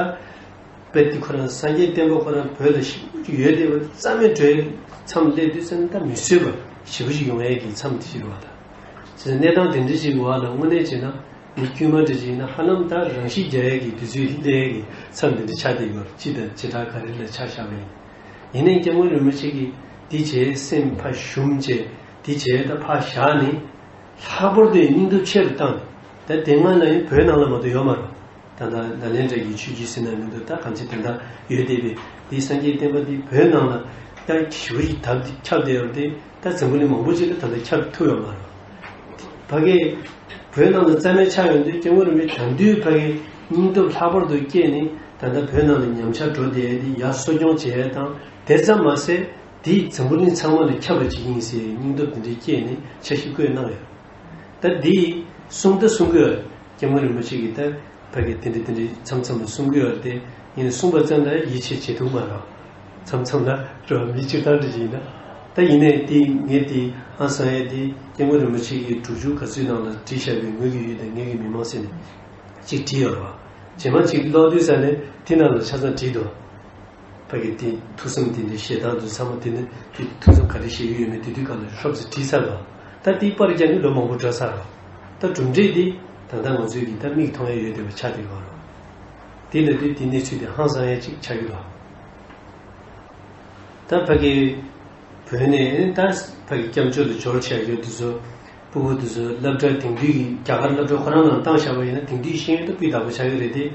དཔེ་དེ་ཁོ་རང་སངས་རྒྱས་བསྟན་པ་ཁོ་རང་བོད་ལ་ཞེ་པོ་ཅིག་ཡོད་བསྡད་པ་རྩ་མེད་འགྲོ་ཡའི་མཚམས་སླེབས་དུས་ཙམ་ནས། ད་མི་བཟོད་པ་ཞེ་པོ་ཅིག་ཡོང་ཡས་ཀྱི་མཚམས་དེ་ཅིག་རེད་བ། ད་བྱས་ཙང་གནས་སྟངས་དེ་འདྲ་ཅིག་གི་འོག་ལ་དངོས་གནས་བྱས་ན་མི་དཀྱུས་མ་འདྲ་ཅིག་ཡིན་ན་ཧ་ལམ་ད་རང་ཤི་རྒྱག་ཡས་ཀྱི་དུས་ཚོད་སླེབས་ཡས་ཀྱི་མཚམས་དེ་འདྲ་ཆགས་བསྡད་ཡོད་རེད། སྤྱི་དང་བྱེ་བྲག་ག་རེ་ལ་ཆ་བཞག་པ་ཡིན། ཡིན་ནའི་སྐྱབས་མགོན་རིན་པོ་ཆེ་གིས་འདི་བྱས་སེམས་ཕར་ཞུམ་བྱས། འདི་བྱས་ད་ཕར་བཞག་ནས། ལྷག་པར་དུ་སྙིང་སྟོབས་ཆེ་རུ་བཏང་ནས། ད་དེ་སྔ་ལ་ཡང་བོད་ནང་ལ་མ་གཏོགས་ཡོད་མ་རེད། ད་ལྟ་ནཱ་ལེནྡྲ་གི་ཆོས་བརྒྱུད་ཟེར་ན་མི་འདུག་ད་གང་ཅི་དེ་འདྲ་ཡོད་བསྡད་པའི་འདི་སངས་རྒྱས་བསྟན་པ་འདི་བོད་ནང་ལ་ད་ཞེ་པོ་ཅིག་དར་ཏེ་ཁྱབ་བསྡད་ཡོད་རེད་དེ། ད་འཛམ་བུ་གླིང་མང་པོ་ཅིག་ལ་ད་ལྟ་ཁྱབ་ཐུབ་ཡོད་མ་རེད། ཕ་གི་བོད་ནང་ལ་རྩ་མེད་ཆགས་ཡོང་དུས་སྐྱབས་མགོན་རིན་པོ་ཆེ་ད་དུང་ཕ་གི་སྙིང་སྟོབས་ལྷག་པར་དུ་སྐྱེས་ནས། ད་ལྟ་བོད་ནང་ལ་ཉམས་ཆག་འགྲོ་བསྡད་ཡས་དེ་ཡར་གསོ་སྐྱོང་བྱེད་ཡས་དང་། དེ་ཙམ་མ་ཟད་འདི་འཛམ་བུ་གླིང་ཚང་མ་ལ་ཁྱབ་པ་ཅིག་ཡིན་ཟེར་སྙིང་སྟོབས་དེ་འདྲ་སྐྱེས་ནས་འཆར་གཞི་བཀོད་གནང་ཡོད། ད་འདི་གསུང་ད་གསུང་གི་ཡོད། སྐྱབས་མགོན་རིན་པོ་ཆེ་གིས་ད་ཕ་གི་དེ་འདྲ་དེ་འདྲ་མཚམས་མཚམས་ལ་གསུང་གི་ཡོད་རེད་དེ། ཡིན་ནའི་གསུངས་པ་ཙམ་ལ་ཡིད་ཆེས་བྱེད་ཐུབ་མ་རེད། མཚམས་མཚམས་ལ་རེད་བ། མི་སྤྱིར་བཏང་འདྲ་ཅིག་ཡིན་ན། ད་ཡིན་ནའི་དེ་ངས་དེ་ཧང་སང་ཡས་དེ་སྐྱབས་མགོན་རིན་པོ་ཆེ་གིས་དྲུག་ཅུ་ག་ཚོད་ནང་ལ་བྲིས་བཞག་པའི་ངོས་ཀྱི་ཡུལ་དང་ངེད་ཀྱི་མི་མང་ཟེར་ནས་གཅིག་བྲིས་ཡོད་རེད་བ། རྗེས་མ་གཅིག་ཀློག་དུས་ཙམ་ནས་དེ་ནང་ལ་ཆ་ཚང་བྲིས་འདུག་ཕ་གི་དེ་ཐུགས་བསམ་དེ་འདྲ་བཞེས་སྟངས་དེ་ཚང་མ། དེ་ནི་དེ་ཐུགས་བསམ་ག་རེ་བཞེས་ཀྱི་ཡོད་མེད་དེ་དུས་སྒང་ལ་ཧྲོབ་ཙམ་བྲིས་ཚར་བ། ད་དེའི་པར་རྒྱག་ནས་ལོ་མང་པོ་འགྲོ་ཚར་བ། ད་གྲུབ་འབྲས་དེ་ད་ལྟ་ང་ཚོས་ཀྱིས་ད་མིག་མཐོང་ཡ་ཡོད་བསྡད་པ་ཆགས་བསྡད་ཡོད་རེད། དེ་ལབ་དུས་དེ་གནས་ཚུལ་དེ་ཧང་སང་ཡ་ཅིག་ཆགས་ཀྱི་རེད། ད་ཕ་གི་བོད་ནས་ད་ཕ་གི་སྐྱབས་བཅོལ་དུ་འབྱོར་བྱས་ཡོད་དུས་ཚོ། སྤུ་གུ་དེ་ཚོ་སློབ་གྲྭ་དེང་དུས་ཀྱི་རྒྱ་གར་སློབ་གྲྭ་ཁོ་རང་ནང་བཏང་བཞག་པ་ཡིན་ན། དེང་དུས་ཤེས་ཡོན་ད་སྤུས་དག་པོ་ཆགས་ཀྱི་རེད་དེ།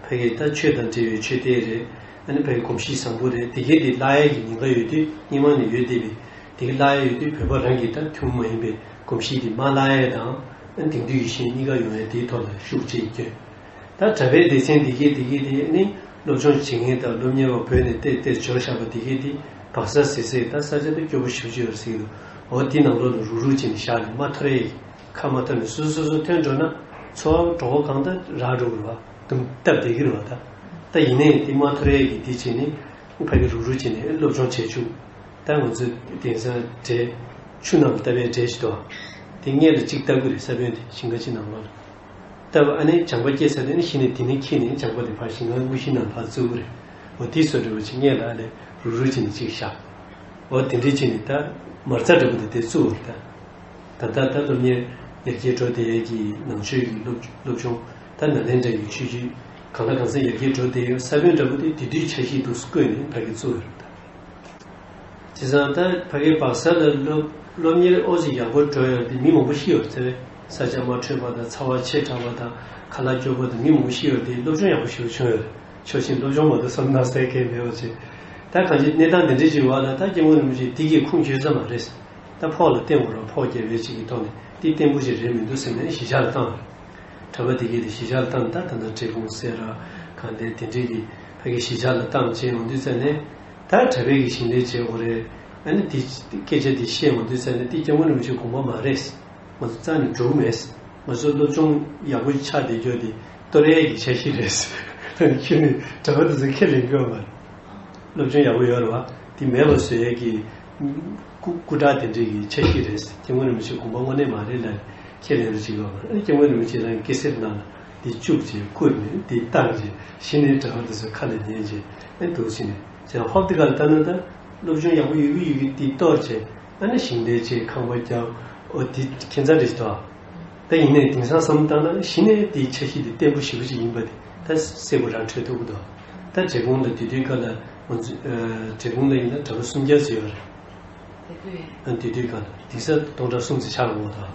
ཕ་གི་ད་ཆོས་དང་འབྲེལ་བའི་ཆོས་དེ་རེད། ཨ་ནི་ཕ་གི་གོམས་གཤིས་བཟང་པོ་རེད། དེ་གས་དེ་བརླག་ཡས་ཀྱི་ཉེན་ཁ་ཡོད་དུས། སྔོན་མ་ནས་ཡོད་བསྡད་པའི་དེ་གས་བརླག་ཡས་ཡོད་དུས། བོད་པ་རང་གི་ད་ཐུན་མོང་མ་ཡིན་པའི་གོམས་གཤིས་དེ་མ་བརླག་ཡས་དང་། ཨ་ནི་དེང་དུས་ཀྱི་ཤེས་ཡོན་གཉིས་ཀ་ཡོང་ཡས་དེའི་ཐོག་ལ་ཤུགས་ཆེ་བསྐྱོན། ད་ ད་གྲྭ་པའི་སྡེ་ཚན་འདི་གས་འདི་གས་དེ་ནི་སློབ་སྦྱོང་བྱེད་མཁན་དང་སློབ་གཉེར་བ་བོད་ནས་བལྟས་བལྟས་འབྱོར་བཞག་པ་འདི་གས་དེ་བག་ཚ་སེ་སེ་ད་ས་ཆ་དེ་སྐྱོ་པོ་ཞེ་པོ་ཅིག་ཡོད་རེད་ཟེར་གྱི་འདུག་འོ་དེ་ནང་ལོགས་ལ་རུག་རུག་བྱས་ནས་བཞག་ནས་མ་ཐོར་ཡས་ཀྱི་ཁ་མ་ཐོར་ནས་སོ་སོ་སོ་སོ་ཐོན་འགྲོ་ན་འཚོ་བ་གྲོགས་པོ་གང་ལྟར་རག་འགྲོ་གི་རེད་བ། དུམ་སྟབས་བདེ་གི་རེད་བ། ད་ད་ཡིན་ནའི་དེ་མ་ཐོར་ཡས་ཀྱི་དེ་བྱས་ནས་ཕ་གི་རུག་རུག་བྱས་ནས་སློབ་སྦྱོང་བྱས་བཅུག་ད་ང་ཚོས་དེང་སང་འབྲས་ཆུ་ནང་ལྟ་བའི་འབྲས་ཞིག་འདུག་དེ་སྔས་ལ་གཅིག་ལྟ་གི་རེད། ས་བོན་དེ་ཞིང་ཁ་གཅིག་ནང་ལོགས་ལ། ལྟ་བུ་ཨ་ནི་སྦྱངས་པ་སྐྱེས་ཚར་དུས་ནི་གཞི་ནས་དེ་ནས་འཁྱེར་ནས་སྦྱངས་པ་དེ་ཕར་ཞིང་ཁམས་དངོས་གཞིའི་ནང་ཕར་བཙུགས་རེད། འོ་དེ་བཟོ་འདྲ་བོ་ཅིག་སྔས་ལ་ཨ་ནི་རུག་རུག་བྱས་ནས་ཅིག་བཞག་འོ་དེ་འདྲས་བྱས་ནས་ད་མ་རྩ་འདྲ་པོ་དེ་དེ་བཙུགས་པ་རེད་ད། ད་ལྟ་ད་སློབ་གཉེར་ཡར་རྒྱས་འགྲོ་བསྡད་ཡས་ཀྱི་ནང་ཆོས་ཀྱི་སློབ་སློབ་སྦྱོང་ད་ནཱ་ལེནྡྲ་ཡི་ཆོས་བརྒྱུད་གང་ལ་གང་འཚམ་ཡར་རྒྱས་འགྲོ་བསྡད་ཡོད། ས་བོན་འདྲ་པོ་དེ་དེ་དུས་འཆར་གཞི་འདུག་སེ་བཀོད་ནས་ཕ་གི་བཙུགས་ཡོད་རེད་ད། བྱས་ཙང་ད་ཕ་གིའི་བག་ས་ལ་སློབ་སློབ་གཉེར་ཨོ་ཙི་ཡག་པོ་འགྲོ་ཡོད་དེ་མི་མང་པོ་ཤི་ཡོད་ཚེ། ས་ཆ་མ་འཕྲོད་པ་དང་ཚ་བ་ཆེ་དྲགས་པ་དང་ཁ་ལག་སྐྱོ་པོ་དང་མི་མང་པོ་ཤི་ཡོད་དེ་སློབ་སྦྱོང་ཡག་པོ་ཞེ་པོ་བྱུང་ཡོད། ཕྱོགས་ཞེན་སློབ་སྦྱོང་མ་གཏོགས་བསམ་གནང་ས་གང་མེད་པ་བྱས། ད་གང་ཅི་གནས་སྟངས་འདི་འདྲ་ཅིག་བར་ལ་ད་སྐྱབས་མགོན་རིན་པོ་ཆེ་འདི་གའི་ཁུངས་འཁྱོལ་ས་མ་རེད། ད་ཕོགས་ལ་བརྟེན་དགོས་ར་ཕོགས་རྒྱག་པའི་ཅིག་གི་ཐོག་ནས་འདི་བརྟན་པོ་ཞིག་རེད་མི་འདུག་ཟེར་ནས་གཞིས་ཆགས་ལ་བཏང་བ་རེད། གྲྭ་པ་འདི་གའི་དེ་གཞིས་ཆགས་ལ་བཏང་ད་ད་ལྟ་འབྲས་སྤུངས་སེ་ར་གང་དེ་དེ་འདྲའི་གི་ཕ་གི་གཞིས་ཆགས་ལ་བཏང་བྱས་ཡོང་དུས་ཙ་ནས། ད་གྲྭ་པས་ཀྱི་ཞིང་ལས་བྱེད་དགོས་རེད། ཨ་ནི་དེ་སྐད་ཆ་དེ་བཤད་ཡོང་དུས་ཙ་ནས་དེ་སྐྱབས་མགོན་རིན་པོ་ཆེའི་དགོངས་པ་མ་རེད། ང་ཚོ་རྩ་ནས་འགྲོ་གི་མེད། ང་ཚོ་སློབ་སྦྱོང་ཡག་པོ་ཆགས་བསྡད་རྒྱུ་དེ་གཏོར་ཡས་ཀྱི་འཆར་གཞི་རེད། ད་ནི་ཁྱོད་ནི་གྲྭ་པ་དེ་ཚོ་ཁས་ལེན་གྱི་ཡོད་མ་རེད། སློབ་སྦྱོང་ཡག་པོ་ཡོད་རེད་བ། དེ་མེད་པ་བཟོ་ཡས་ཀྱི་སྐུ་སྐུ་དྲག་དེ་འདྲའི་གི་འཆར་གཞི་རེད། སྐྱབས་མགོན་རིན་པོ་ཆེའི་དགོངས་པ་དངོས་གནས་མ་རེད་ལ་ཁས་ལེན་རེ་བྱེད་ཀྱི་ཡོད་མ་རེད། སྐྱབས་མགོན་རིན་པོ་ཆེ་རང་གི་སྐད་གསེར་ནང་ལ་དེ་བཅུག་བྱས་བསྐུར་ནས་དེ་བཏང་བྱས་གཞི་ནས་གྲྭ་པ་དེ་ཚོ་ཁ་ལ་ཉན་བྱས་ཨེ་འདུག་ཟེར་ནས་བྱས་ཧོབ་དེ་ག་ལ་ལྟ་ན་ད་སློབ་སྦྱོང་ཡག་པོ་ཡོད་ཀྱི་ཡོད་ཀྱི་དེ་གཏོར་བྱས་ཨ་ནི་ཞིང་ལས་བྱས་ཁང་པ་རྒྱབ་ཨོ་དེ་ཁྱད་མཚར་རེ་ཞིག་འདུག་ད་ཡིན་ནའི་དེང་སང་བསམ་བློ་བཏང་ན་གཞི་ནས་དེའི་འཆར་གཞི་དེ་བརྟན་པོ་ཞེ་པོ་ཅིག་ཡིན་པ་དེ་ད་གསལ་པོ་རང་འཕྲོད་ཐུབ་ཀྱི་འདུག་ད་འབྲས་སྤུངས་ལ་དེ་དུས་སྐབས་ལ་ང་ཚོ་ཨ་འབྲས་སྤུངས་ལ་ཡིན་ན་གྲྭ་པ་སུམ་བརྒྱ་ཙམ་ཡོད་རེད། དེ་དུས་ཨ་དེ་དུས་སྐབས་ལ་དེང་སང་སྟོང་ཕྲག་གསུམ་ཙམ་ཆགས་འགྲོ་གི་འདུག་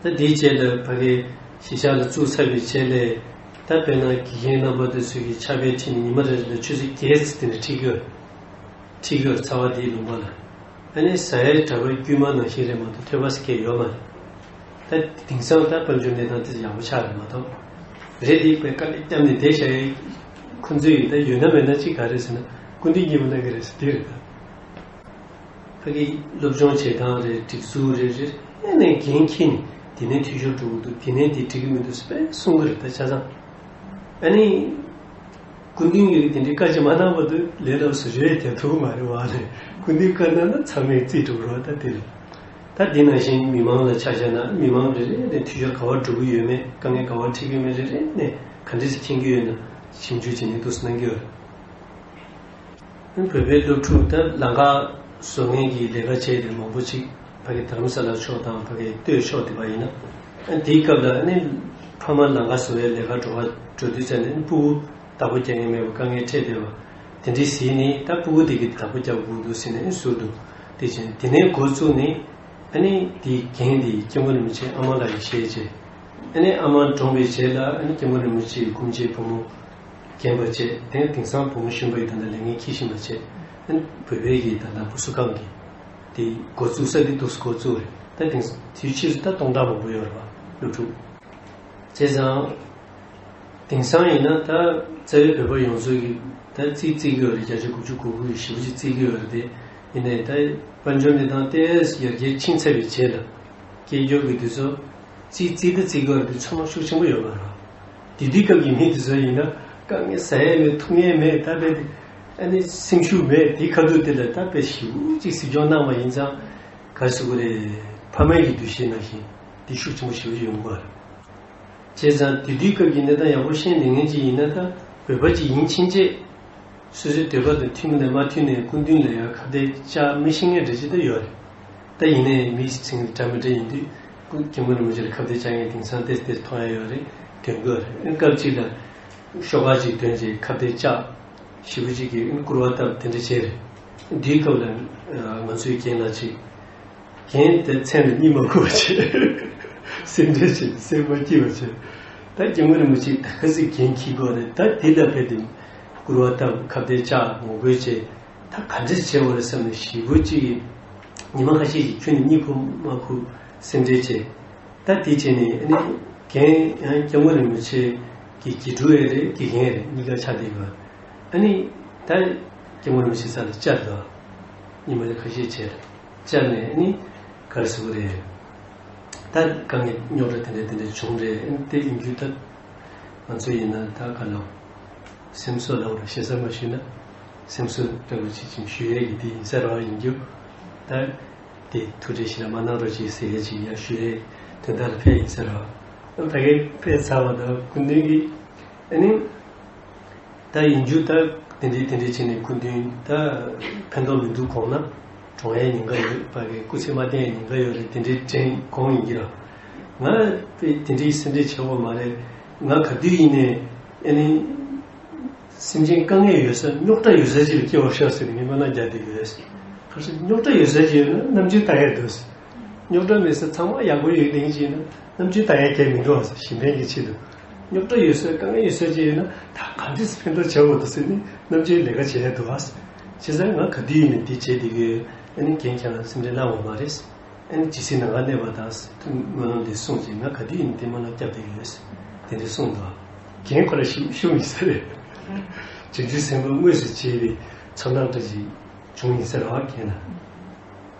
ད་དེའི་རྗེས་ལ་ཕ་གིའི་གཞིས་ཆགས་ལ་བཙུགས་ཚར་བའི་རྗེས་ལ་ད་དཔེར་ན་དགེ་རྒན་རྣམ་པ་དེ་ཚོས་ཀྱི་ཕྱག་དཔེ་ཁྲིད་ནས་ཉི་མ་རེ་རེ་ལ་ཆུ་ཚོད་བརྒྱད་ཙམ་དེ་འདྲ་ཁྲིད་ཀྱི་ཡོད། ཁྲིད་ཀྱི་ཡོད་རེད་ཚ་བ་དེའི་ལུང་པ་ལ། ཨ་ནི་ཟ་ཡའི་གྲྭ་པ་དཀྱུས་མ་ནང་བཞིན་རེད་མ་གཏོགས་ཐོས་པ་ཟེར་མཁན་ཡོད་མ་རེད། ད་དེང་སང་ད་དཔལ་འབྱོར་གནས་སྟངས་དེ་ཚོ་ཡག་པོ་ཆགས་རེད་མ་གཏོགས། རེད་དེ་དཔེ་དཀའ་ལས་བརྒྱབ་ནས་བསྡད་བཞག་ཡའི་ཁོ་ཚོའི་ཡིན་ད་ཡོད་ན་མེད་ན་ཅིག་ག་རེད་ཟེར་ན་སྐུ་མདུན་མཉེས་པོ་གནང་གི་རེད་ཟེར་དེ་རེད་ད། ཕ་གི་སློབ་སྦྱོང་བྱེད་སྟངས་རེད་སྒྲིག་འཛུགས་རེད་རེ་རེ་ནས་འགན་འཁྱེར་ནས་དེ་ནས་འཐུས་ཤོར་འགྲོ་གི་འདུག་དེ་ནས་དེ་འགྲིག་གི་མི་འདུག་ཟེར་དཔེ་གསུང་གི་རེད་ད་ཆ་ཚང་། ཨ་ནི། སྐུ་མདུན་གྱིས་དེ་འདྲའི་བཀའ་ཅིག་མ་གནང་བར་དུ་ལས་སླ་པོ་ཞིག་རེད་རྒྱག་ཐུབ་ཀྱི་མ་རེད་བ་ལས་སྐུ་མདུན་བཀའ་གནང་ན་ཚང་མས་རྩིས་འགྲོ་གི་རེད་བ་ད་དེ་ལ། ད་དེ་ནང་བཞིན་མི་མང་ལ་ཆ་བཞག་ན་མི་མང་རེ་རེ་ནས་འཐུས་ཤོར་ག་པར་འགྲོ་གི་ཡོད་མེད་དཀའ་ངལ་ག་པར་འཕྲད་ཀྱི་ཡོད་མེད་རེ་རེ་ནས་ག་འདྲས་སེ་མཁྱེན་གྱི་ཡོད་ན་ཞིབ་འཇུག་བྱས་ནས་འདུག་སེ་གནང་གི་ཡོད་རེད། བོད་པའི་སློབ་ཕྲུག་ད་ལམ་ཁ་བཟོ་མཁན་གྱི་ལས་ཀ་བྱས་ཏེ་མང་པོ་ཅིག་ཕ་གི་རྡ་རམ་ས་ལ་ཕྱོགས་དང་ཕ་གི་སྟོད་ཕྱོགས་དེ་པ་ཡིན་ན། དེའི་སྐབས་ལ་ནི་ཕ་མ་ལམ་ཁ་བཟོ་བའི་ལས་ཀ་འགྲོ་བ་འགྲོ་དུས་ཙམ་ནས་ཕྲུ་གུ་བདག་པོ་རྒྱག་མཁན་མེད་པར་དཀའ་ངལ་འཕྲད་བསྡད་པ་དེ་འདྲའི་གཟིགས་ནས་ད་ཕྲུ་གུ་དེ་གི་བདག་པོ་རྒྱག་དགོས་འདུག་ཟེར་ནས་ཟུར་དུ་དེ་བྱས་དེ་ནས་འགོ་བཙུགས་ནས་ཨ་ནི་དེའི་འགན་དེ་སྐྱབས་མགོན་རིན་པོ་ཆེ་ཨ་མ་ལགས་ཀྱིས་བཞེས་རྗེས་ཨ་ནི་ཨ་མ་གྲོངས་པའི་རྗེས་ལ་ཨ་ནི་སྐྱབས་མགོན་རིན་པོ་ཆེའི་སྐུ་མཆེད་བུ་མོ་རྒན་པ་བྱས་དེ་དེང་སང་བུ་མོ་གཞོན་པ་ཡི་ད་ལྟ་ལས་འགན་འཁྱེར་བཞིན་པ་བྱས་ཨ་ནི་བོད་པའི་གི་ད་ལྟ་བུ་གསོ་ཁང་གི་དེ་འགོ་བཙུགས་ས་དེ་འདུག་སེ་འགོ་བཙུགས་རེད་ད་དེང་སང་དེའི་ཕྱིས་སུ་ད་སྟོང་ཕྲག་མང་པོ་ཡོད་རེད་བ་སློབ་ཕྲུག་བྱས་ཙང་། དེང་སང་ཡིན་ན་ད་རྩ་བའི་བོད་པ་ཡོངས་རྫོགས་ཀྱི་ད་རྩིས་རྩིས་ཀྱི་ཡོད་རེད། བརྒྱ་ཆ་དགུ་བཅུ་གོ་དགུ་ཡིས་ཞེ་པོ་ཅིག་རྩིས་ཀྱི་ཡོད་རེད་དེ། ཡིན་ནའི་ད་དཔལ་འབྱོར་གནས་སྟངས་ཏོག་ཙམ་ཡར་རྒྱས་ཕྱིན་ཚར་བའི་རྗེས་ལ་སྐད་སྒྱུར་གྱི་དུས་ཚོད་རྩིས་རྩིས་ད་རྩིས་ཀྱི་ཡོད་རེད་དེ་ཚང་མ་ཤུགས་ཆེན་པོ་ཡོད་མ་རེད། དེ་དུས་སྐབས་ཀྱི་མི་དེ་ཚོ་ཡིན་ན་དཀའ་ངལ་ཟ་ཡས་མེད་འཐུང་ཡས་མེད་ད་དཔེ་ཨ་ནི་སེམས་ཤུགས་མེད་དེ་ཁ་ཐུག་དེ་ལ་ད་དཔེ་ཞེ་པོ་ཅིག་གཟིགས་སྐྱོང་གནང་བ་ཡིན་ཙང་ག་རེ་ཟེར་དགོས་རེད། ཕ་མའི་གི་འདུ་ཤེས་ནང་བཞིན་དེ་ཤུགས་ཆེན་པོ་ཞེ་པོ་ཅིག་ཡོང་གི་རེད། བྱས་ཙང་དེ་དུས་སྐབས་ཀྱི་གནས་སྟངས་ཡག་པོ་ཤེས་ལེན་མཁན་ཅིག་ཡིན་ན་ད་བོད་པ་ཅིག་ཡིན་ཕྱིན་ཆད་སོ་སོའི་འདོད་པ་དང་མཐུན་ནས་མ་མཐུན་ནས་སྐུ་མདུན་ལ་ཡང་ཁ་གཏད་བཅག་མི་ཤེས་མཁན་འདྲ་ཅིག་ད་ཡོད་རེད། ད་ཡིན་ནའི་མི་ཚང་འདྲ་མི་འདྲ་ཡིན་དུས་སྐུ་སྐྱབས་མགོན་རིན་པོ་ཆེ་ལ་ཁ་གཏད་བཅག་མཁན་དེང་སང་ཏོག་ཙམ་མཐོང་ཡ་ཡོད་རེད་དོན་གྱི་རེད། སྐབས་གཅིག་ལ་ཤོག་ཁག་ཅིག་ཐོན་རྗེས་ཁ་གཏད་བཅག་ཞེ་པོ་ཅིག་གིས་སྐུར་བ་བཏབ་དེ་འདྲ་བྱས་རེད། དེའི་སྐབས་ལ་ང་ཚོའི་རྒན་ལགས་ཅིག་རྒན་དེ་མཚན་ལ་གཉིད་མ་ཁུག་པ་བྱས། སེམས་ཁྲལ་བྱས་སེམས་པ་སྐྱིད་པ་བྱས། ད་སྐྱབས་མགོན་རིན་པོ་ཆེ་ད་ག་ཚོད་འགན་འཁྱེར་དགོས་རེད། ད་དེ་ལ་ཕེབས་ཏེ་སྐུར་བ་བཏབ་ཁ་གཏད་བཅག་ངོ་རྒོལ་བྱས། ད་ག་འདྲས་བྱས་པ་རེད་བསམ་ནས་ཞེ་པོ་ཅིག་ཉི་མ་ཁ་ཤས་ཀྱི་ཁྱོན་ནས་གཉིད་ཁུག་མ་ཁུག་སེམས་ཁྲལ་བྱས། ད་དེ་བྱས་ནས་ཨ་ནི་ རྒན་ཡང་སྐྱབས་མགོན་རིན་པོ་ཆེ་གི་དགེ་ཕྲུག་ཡང་རེད། དགེ་རྒན་རེད། གཉིས་ཀ་ཆགས་བསྡད་ཡོད། ཨ་ནི་ད་སྐྱབས་མགོན་རིན་པོ་ཆེ་རྩ་ལ་བཅར་འདུག་ཉི་མ་ཁ་ཤས་བྱས་བཅར་ནས། ཨ་ནི་ག་རེ་ཟེར་དགོས་རེད། ད་དཀའ་ངལ་རྙོག་དྲ་དེ་འདྲ་དེ་འདྲ་བྱུང་རེད། ཨ་ནི་དེ་ཡིན་རྒྱུ་ད་ང་ཚོ་ཡིན་ན་ད་ག་ལོ་སེམས་གསོ་ལབ་ར། ཞེ་ས་མ་ཞུས་ན་སེམས་གསོ་ལྟ་བུ་ཅིག་ཅིག་ཞུ་ཡས་ཀྱི་དེ་ཡིན་ས་ར་ཡིན་རྒྱུ། ད་དེ་ཐུགས་རྗེ་ཞེ་དྲག་མ་གནང་རོགས་གྱིས་ཟེར་ཡས་ཅིག་ཡ་ཞུ་ཡས་དོན་དག་ལ་ཕེབས་ཡིན་ས་ར། ད་གའི་ཕེབས་ཚར་བ་དང་སྐུ་མདུན་གྱིས། ཨ་ནི་ད་ཡིན་རྒྱུ་ད་དེ་འདྲའི་དེ་འདྲའི་བྱས་ནས་སྐུ་མདུན་ད་ཕན་ཐོགས་མི་འདུག་དགོངས་ན་གྲོངས་ཡས་ཉེན་ཁ་ཡོད། ཕ་གི་སྐུ་ཚེ་མ་བརྟན་ཡས་ཉེན་ཁ་ཡོད་རེད། དེ་འདྲའི་དྲན་དགོངས་ཡིན་གྱི་ར། ང་དེ་དེ་འདྲའི་སེམས་ཁྲལ་བྱེད་དགོས་མ་རེད། ང་ག་དུས་ཡིན་ནས་ཨ་ནི་སེམས་ཅན་དཀའ་ངལ་ཡོད་ས་རྙོག་དྲ་ཡོད་ས་ཅིག་ལ་སྐྱེ་བར་ཤོག་ཟེར་ནས་ངས་སྨོན་ལམ་རྒྱག་བསྡད་ཀྱི་ཡོད། ག་ཚོད་རྙོག་དྲ་ཡོད་ས་ཅིག་ཡོད་ན་རྣམ་འགྱུར་ལྟ་ཡས་འདུག་རྙོག་དྲ་མེད་ས་ཚང་མ་ཡག་པོ་ཡོད་ལེང་ཅིག་ཡིན་ན་རྣམ་འགྱུར་ལྟ་ཡས་གལ་མི་འདུག་ཨ། གཞན་ཕན་གྱི་ཆེད་དུ། རྙོག་དྲ་ཡོད་ས་དཀའ་ངལ་ཡོད་ས་ཅིག་ཡོད་ན་ད་ག་འདྲས་སེ་ཕན་ཐོགས་བྱེད་དགོས་འདུག་ཟེར་ནས་རྣམ་འགྱུར་ལས་ཀ་བྱེད་ཡས་འདུག་ཨ། བྱས་ཙང་ང་ག་དུས་ཡིན་ནས་འདི་བྱེད་བསྡད་ཀྱི་ཡོད། ཨ་ནི་རྒན་ཁྱེད་རང་སེམས་ཁྲལ་གནང་དགོས་མ་རེད། ཨ་ནི་ཇི་སྲིད་ནམ་མཁའ་གནས་པ་དང་ཐུགས་སྨོན་ལམ་འདི་གསུངས་ཀྱིས་ང་ག་དུས་ཡིན་དེ་སྨོན་ལམ་བརྒྱབ་བསྡད་ཀྱི་ཡོད། དེ་འདྲ་གསུངས་འདུག་རྒན་ཁོ་ར་ཞུ་ཞུ་མི་ཟེར་རེད། བྱང་ཆུབ་སེམས་དཔའ་དངོས་སུ་བྱེད་པའི་ཚོར་སྣང་འདྲ་ཞིག་བྱུང་ཡིན་ཟེར་བ་རྒན་ལ།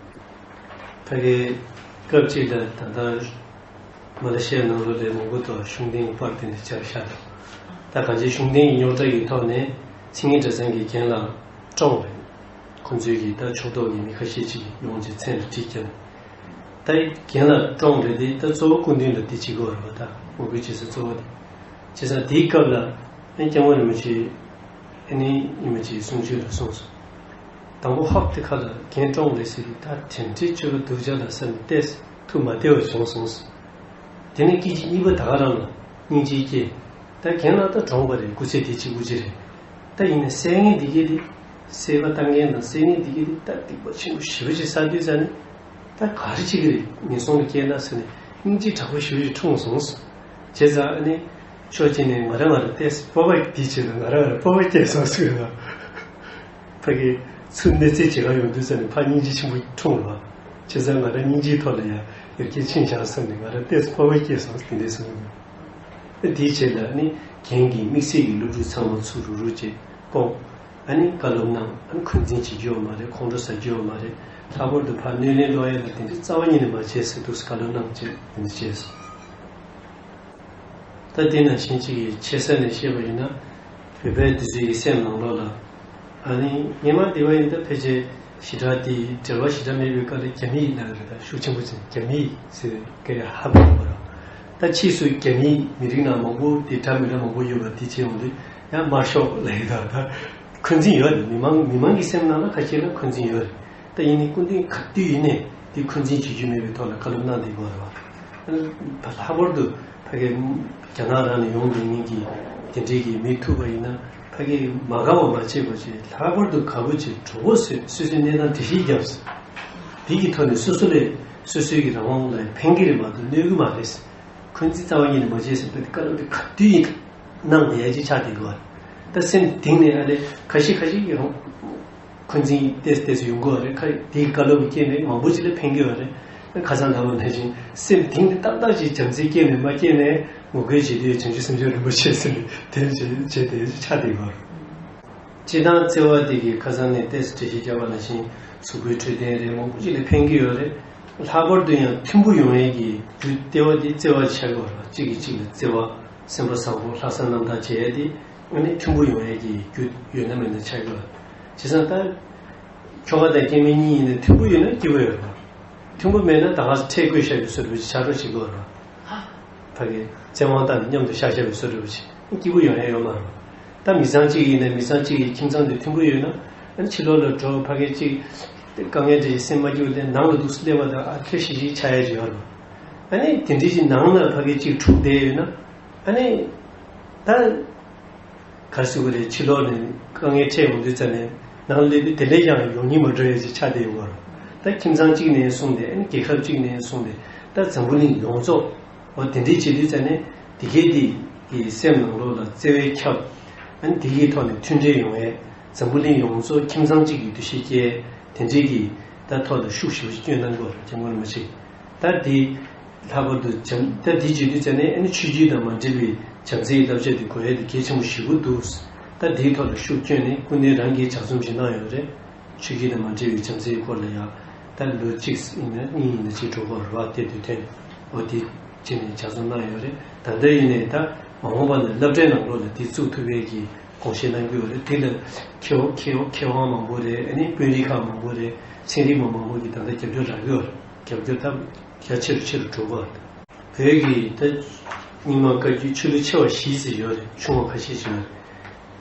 ཕ་གི་སྐབས་གཅིག་ལ་ད་ལྟ་མ་ལེ་ཤི་ཡ་ནང་ལོགས་ལ་མང་པོ་ཐོག་ཤུགས་ལྡན་གྱི་པར་དེ་འདྲ་བཅར་ཤག་ད་གང་ཅི་ཤུགས་ལྡན་གྱི་རྙོག་དྲ་ཡི་ཐོག་ནས་མཚན་སྙན་གྲྭ་ཚང་གི་རྒན་ལགས་བཀྲོངས་རེད། ཁོང་ཚོའི་གི་ད་ཕྱོགས་གཏོགས་ཀྱི་མི་ཁ་ཤས་ཅིག་ཡོང་ཅིག་མཚན་ལ་བྲིས་ཀྱང་། ད་རྒན་ལགས་བཀྲོངས་རེད་དེ། ད་གཙོ་བོ་སྐུ་མདུན་ལ་དེ་བྱེད་དགོས་རེད་བ། ད་ངོ་རྒོལ་བྱེད་ས་གཙོ་བོ་དེ། བྱས་ཙང་དེའི་སྐབས་ལ་ཨ་ནི་སྐྱབས་མགོན་རིན་པོ་ཆེ་ཨ་ནི་ཉི་མ་གཅིག་གསུང་ཆོས་ལ་གསུངས་སོང་། དང་པོ་ཧོབ་དེ་ཁ་ལ་རྒན་བཀྲོངས་རེད་ཟེར་དུས་ད་དེ་འདྲའི་སྤྱོད་པ་སྡུག་ཅག་ལ་བསམ་ནས་ཏོག་ཙམ་ཐུགས་མ་བདེ་བ་བྱུང་སོང་ཟེར། དེ་ནས་སྐད་ཅིག་གཉིས་པ་ད་ག་རང་ལ་སྙིང་རྗེ་སྐྱེས། ད་རྒན་ལགས་ད་གྲོངས་པ་རེད། སྐུ་ཚེ་དེ་གཅིག་པུ་ཅིག་རེད། ད་ཡིན་ནའི་བསད་མཁན་འདི་གས་དེ། བསད་པ་བཏང་མཁན་དང་བསད་མཁན་འདི་གས་དེ་ད་སྡིག་པ་ཆེན་པོ་ཞེ་པོ་ཅིག་བསགས་དུས་ཙ་ནས་ད་ག་རེ་བྱེད་ཀྱི་རེད། ངན་སོང་ལ་སྐྱེས་ན་ཟེར་ནས་སྙིང་རྗེ་དྲག་པོ་ཞེ་པོ་ཅིག་འཁྲུངས་སོང་ཟེར། བྱས་ཙང་ཨ་ནི་ཕྱོགས་གཅིག་ནས་ང་རང་ང་རང་ཏོག་ཙམ་སྤོབས་པ་འདི་བྱས་ན་ང་རང་ང་རང་སྤོབས་པ་སྐྱེས་སོང་ཟེར་བ། ཕ་གི་ཚུར་གནས་ཚུལ་བྱེད་ག་ཡོང་དུས་ཙ་ནས་ཕར་སྙིང་རྗེ་ཆེན་པོ་འཁྲུངས་ལ། བྱས་ཙང་ང་རང་སྙིང་རྗེའི་ཐོག་ལ་ཡང་ཡར་རྒྱས་ཕྱིན་བཞག་བསམ་ནས་ང་རང་ཏོག་ཙམ་སྤོབས་པ་སྐྱེས་སོང་དེ་འདྲས་གསུངས་ཡོད། དེའི་རྗེས་ལ་ནི་རྒན་གྱིས་དམིགས་བསལ་གྱི་སློབ་ཕྲུག་ཚང་མ་ཚུར་རུག་རུག་བྱས་སྐོང་། ཨ་ནི་བཀའ་སློབ་གནང་། ཨ་ནི་འཁོན་འཛིན་བྱེད་རྒྱུ་ཡོད་མ་རེད། ཁོང་ཁྲོ་ཟ་རྒྱུ་ཡོད་མ་རེད། ལྷག་པར་དུ་ཕར་གནོད་ལན་སློག་ཡ་ལ་དེ་འདྲའི་རྩ་བ་ཉིད་ནས་མ་བྱེད་ཟེར་འདུག་བཀའ་སློབ་གནང་བྱས་དེ་འདྲ་བྱས་སོང་། ད་དེ་ནང་བཞིན་གཅིག་གི་ཆེ་ས་ནས་བཤད་པ་ཡིན་ན། བོད་པའི་འདི་ཚོའི་གི་སེམས་ནང་ལོགས་ལ། ཨ་ནི་སྔོན་མ་འདི་བ་ཡིན་ད་ཕལ་ཆེར་ཞེ་དྲག་དེ་འབྲེལ་བ་ཞེ་དྲག་མེད་པའི་སྐབས་ལ་རྒྱ་མི་ཡིན་ན་རེད། ད་ཤུགས་ཆེན་པོ་ཅན་རྒྱ་མི་ཟེར་སྐད་ཧ་གོ་བ་ར། ད་ཕྱིས་སུ་རྒྱ་མིའི་མི་རིགས་ནང་མང་པོ་དེ་འདྲ་མི་འདྲ་མང་པོ་ཡོད་པ་དེ་བྱས་ཡོང་དུས་ཡང་དམར་ཤོག་ལབ་ཡོད། ད་ད་འཁོན་འཛིན་ཡོད་རེད། མི་མང་མི་མང་གི་སེམས་ནང་ལ་ཁ་ཤས་ལ་འཁོན་འཛིན་ཡོད་རེད། ད་ཡིན་ནའི་སྐུ་མདུན་ག་དུས་ཡིན་ནའི་དེ་འཁོན་འཛིན་བྱེད་རྒྱུ་མེད་པའི་ཐོག་ལ་བཀའ་སློབ་གནང་བསྡད་ཡོད་རེད་བ། ལྷག་པར་དུ་ཕ་གི་རྒྱ་ནག་རང་ནས་ཡོང་བསྡད་མཁན་གྱི་དེ་འདྲའི་གི་མི་ཐུག་པ་ཡིན་ན་ཕ་གི་མ་དགའ་བ་མ་བྱེད་པ་བྱས། ལྷག་པར་དུ་དགའ་པོ་བྱས་གྲོགས་པོ་བཟོས། སོ་སོའི་གནས་སྟངས་འགྲེལ་བཤད་བརྒྱབ། དེ་གི་ཐོག་ནས་སོ་སོ་ལས་སོ་སོའི་གི་རང་དབང་ལ་ཕན་གྱི་རེད་མ་གཏོགས་གནོད་ཀྱི་མ་རེད། འཁོན་འཛིན་རྩ་བ་ཉིད་ནས་མ་བྱེད་ཟེར་བའི་བཀའ་སློབ་དེ་ག་དུས་ཡིན་གནང་ཡས་ཅིག་ཆགས་བསྡད་ཀྱི་ཡོད་རེད། ད་སེམས་གཏིང་ནས་ཨ་ནི་ཁ་ཤས་ཁ་ཤས་ཀྱིས་རང་འཁོན་འཛིན་ཏོག་ཙམ་ཏོག་ཙམ་ཡོང་གི་ཡོད་རེད། ཁ་དེའི་བཀའ་སློབ་ཀྱི་རྐྱེན་ནས་མང་པོ་ཅིག་ལ་ཕན་གྱི་ཡོད་རེད། ཁ་སང་ལབ་པ་ནང་བཞིན་སེམས་གཏིང་ནས་ཏག་ཏག་ཅིག་བྱམས་བརྩེའི་རྐྱེན་ནས་མ་སྐྱེས་ནས་ངོ་རྒོལ་བྱེད་དུས་བྱང་ཆུབ་སེམས་མཆོག་རིན་པོ་ཆེ་ཟེར་ནས་དེ་བྱེད་བྱེད་དེ་ཆགས་བསྡད་ཡོད་རེད། སྤྱིར་བཏང་བརྩེ་བ་དེ་གི་ཁ་སང་ནས་ཏོག་ཙམ་འགྲེལ་བཤད་བརྒྱབ་པ་ནང་བཞིན་གཟུགས་པོའི་འཕྲོད་བསྟེན་རེད། མང་པོ་ཅིག་ལ་ཕན་གྱི་ཡོད་རེད། ལྷག་པར་དུ་ཡང་མཐུན་པོ་ཡོང་ཡས་ཀྱི་རྒྱུ་ལྟེ་བ་དེ་བརྩེ་བ་ཆགས་ཀྱི་ཡོད་རེད། གཅིག་གིས་གཅིག་ལ་བརྩེ་བ། སེམས་པ་བཟང་པོ། ལྷག་བསམ་རྣམ་དག་བྱེད་ཡས་དེ་ཨ་ནི་མཐུན་པོ་ཡོང་ཡས་ཀྱི་རྒྱུ་ཡོད་ན་མེད་ན་ཆགས་ཀྱི་ཡོད་རེད། བྱས་ཙང་ད་ཁྱོ་ག་དང་སྐྱེ་དམན་གཉིས་ཡིན་ན་མཐུན་པོ་ཡོད་ན་སྐྱིད་པོ་ཡོད་རེད་པ། མཐུན་པོ་མེད་ན་ད་ག་ཚོད་ཁྲལ་བཀོད་བཞག་པའི་བཟོ་འདྲ་པོ་ཅིག་ཆགས་འགྲོ་བྱེད་ཀྱི་ཡོད་རེད་པ། ཕ་གི་བཙན་དབང་བཏང་ནས་མཉམ་དུ་བཞག་བཞག་པའི་བཟོ་འདྲ་པོ་ཅིག་སྐྱིད་པོ་ཡོང་ཡ་ཡོད་མ་རེད། ད་མི་ཚང་གཅིག་ཡིན་ན་མི་ཚང་གཅིག་གི་ཁྱིམ་ཚང་དེ་མཐུན་པོ་ཡོད་ན། ཨ་ནི་ཕྱི་ལོགས་ལ་འགྲོ། ཕ་གི་གཅིག་དཀའ་ངལ་འདྲ་ཞིག་སེམས་མ་སྐྱིད་པ་དེ་ནང་ལ་འདུག་སེ་སླེབས་པ་དང་ཨ་ཁྱོད་ཤི་ཤི་ཆགས་ཡ་ཅིག་ཡོད་རེད། ཨ་ནི་དེ་འདྲ་ཞིག་ནང་ལ་ཕ་གི་གཅིག་འཁྲུག་བསྡད་ཡོད་ན། ཨ་ནི་ད། ག་རེ་ཟེར་དགོས་རེད། ཕྱི་ལོགས་ནས་དཀའ་ངལ་འཕྲད་ཡོང་དུས་ཙ་ནས་ནང་སླེབས་དུས་དེ་འདྲའི་ཡང་ཡོང་སྙིང་མ་འདོད་ཡས་ཅིག་ཆགས་བསྡད་ཡོད་རེད། ད་ཁྱིམ་ཚང་གཅིག་ནས་བཟུང་སྟེ། ཨ་ནི་རྒྱལ་ཁབ་གཅིག་ནས་བཟུང་སྟེ། ད་འཛམ་བུ་གླིང་ཡོངས་རྫོགས་འོ་དེ་འདྲའི་བྱེད་དུས་ཙ་ནས་དེ་གས་དེ་གི་སེམས་ནང་ལོགས་ལ་བརྩེ་བས་ཁྱབ། ཨ་ནི་དེ་གི་ཐོག་ནས་མཐུན་སྒྲིལ་ཡོང་ཡས། འཛམ་བུ་གླིང་ཡོངས་རྫོགས་ཁྱིམ་ཚང་གཅིག་གི་འདུ་ཤེས་སྐྱེ། དེ་འདྲའི་གི་ད་ཐོག་ལ་ཤུགས་ཞེ་པོ་ཅིག་སྐྱོན་གནང་དགོས་རེད། སྐྱབས་མགོན་རིན་པོ་ཆེ་ད་དེ། ལྷག་པར་དུ་བྱམས་ད་འདི་བྱེད་དུས་ཙམ་ནས་ཨ་ནི་ཆོས་བརྒྱུད་དང་མ་འབྲེལ་བའི་བྱམས་བརྩེའི་བསླབ་བྱ་དེ་དགོས་ཡ་དེ་གལ་ཆེན་པོ་ཞེ་པོ་འདུག་ད་འདིའི་ཐོག་ལ་ཤུགས་བསྐྱོན་ནས་སྐུ་མདུན་རང་གིས་ལྗགས་རྩོམ་ཞིག་གནང་ཡོད་རེད། ཆོས་བརྒྱུད་དང་མ་འབྲེལ་བའི་བྱམས་བརྩེའི་སྐོར་ལ་ཡང་ད་ལོ་གཅིག་ཡིན་ན་གཉིས་ཡིན་ན་གཅིག་འགྲོ་གི་རེད་བ། དེ་དུས་ཐོན་འོ་དེ་བྱས་ནས་ལྗགས་རྩོམ་གནང་ཡོད་རེད། ད་ལྟ་ཡིན་ནའི་ད་མ་འོངས་པ་ལ་སློབ་གྲྭའི་ནང་ལོགས་ལ་དེ་བཙུགས་ཐུབ་པའི་གི་དགོངས་བཞེས་གནང་གི་ཡོད་རེད། དེ་ལ་མཁས་དབང་མཁས་དབང་མཁས་དབང་མང་པོ་རེད། ཨ་ནི་དཔོན་རིགས་ཁག་མང་པོ་རེད། ཚན་རིག་པ་མང་པོ་གིས་ད་ལྟ་རྒྱབ་སྐྱོར་རག་གི་ཡོད་རེད། རྒྱབ་སྐྱོར་ད་རྒྱ་ཆེ་རུ་ཆེ་རུ་འགྲོ་གི་ཡོད་རེད། བོད་ཀྱི་ད་རྙིང་མ་བཀའ་བརྒྱུད་ཆོས་ལུགས་ཆེ་བ་བཞི་ཟེར་ཡོད་རེད། ཆུང་བ་ཁ་ཤས་ཤིག་ཡོད་རེད།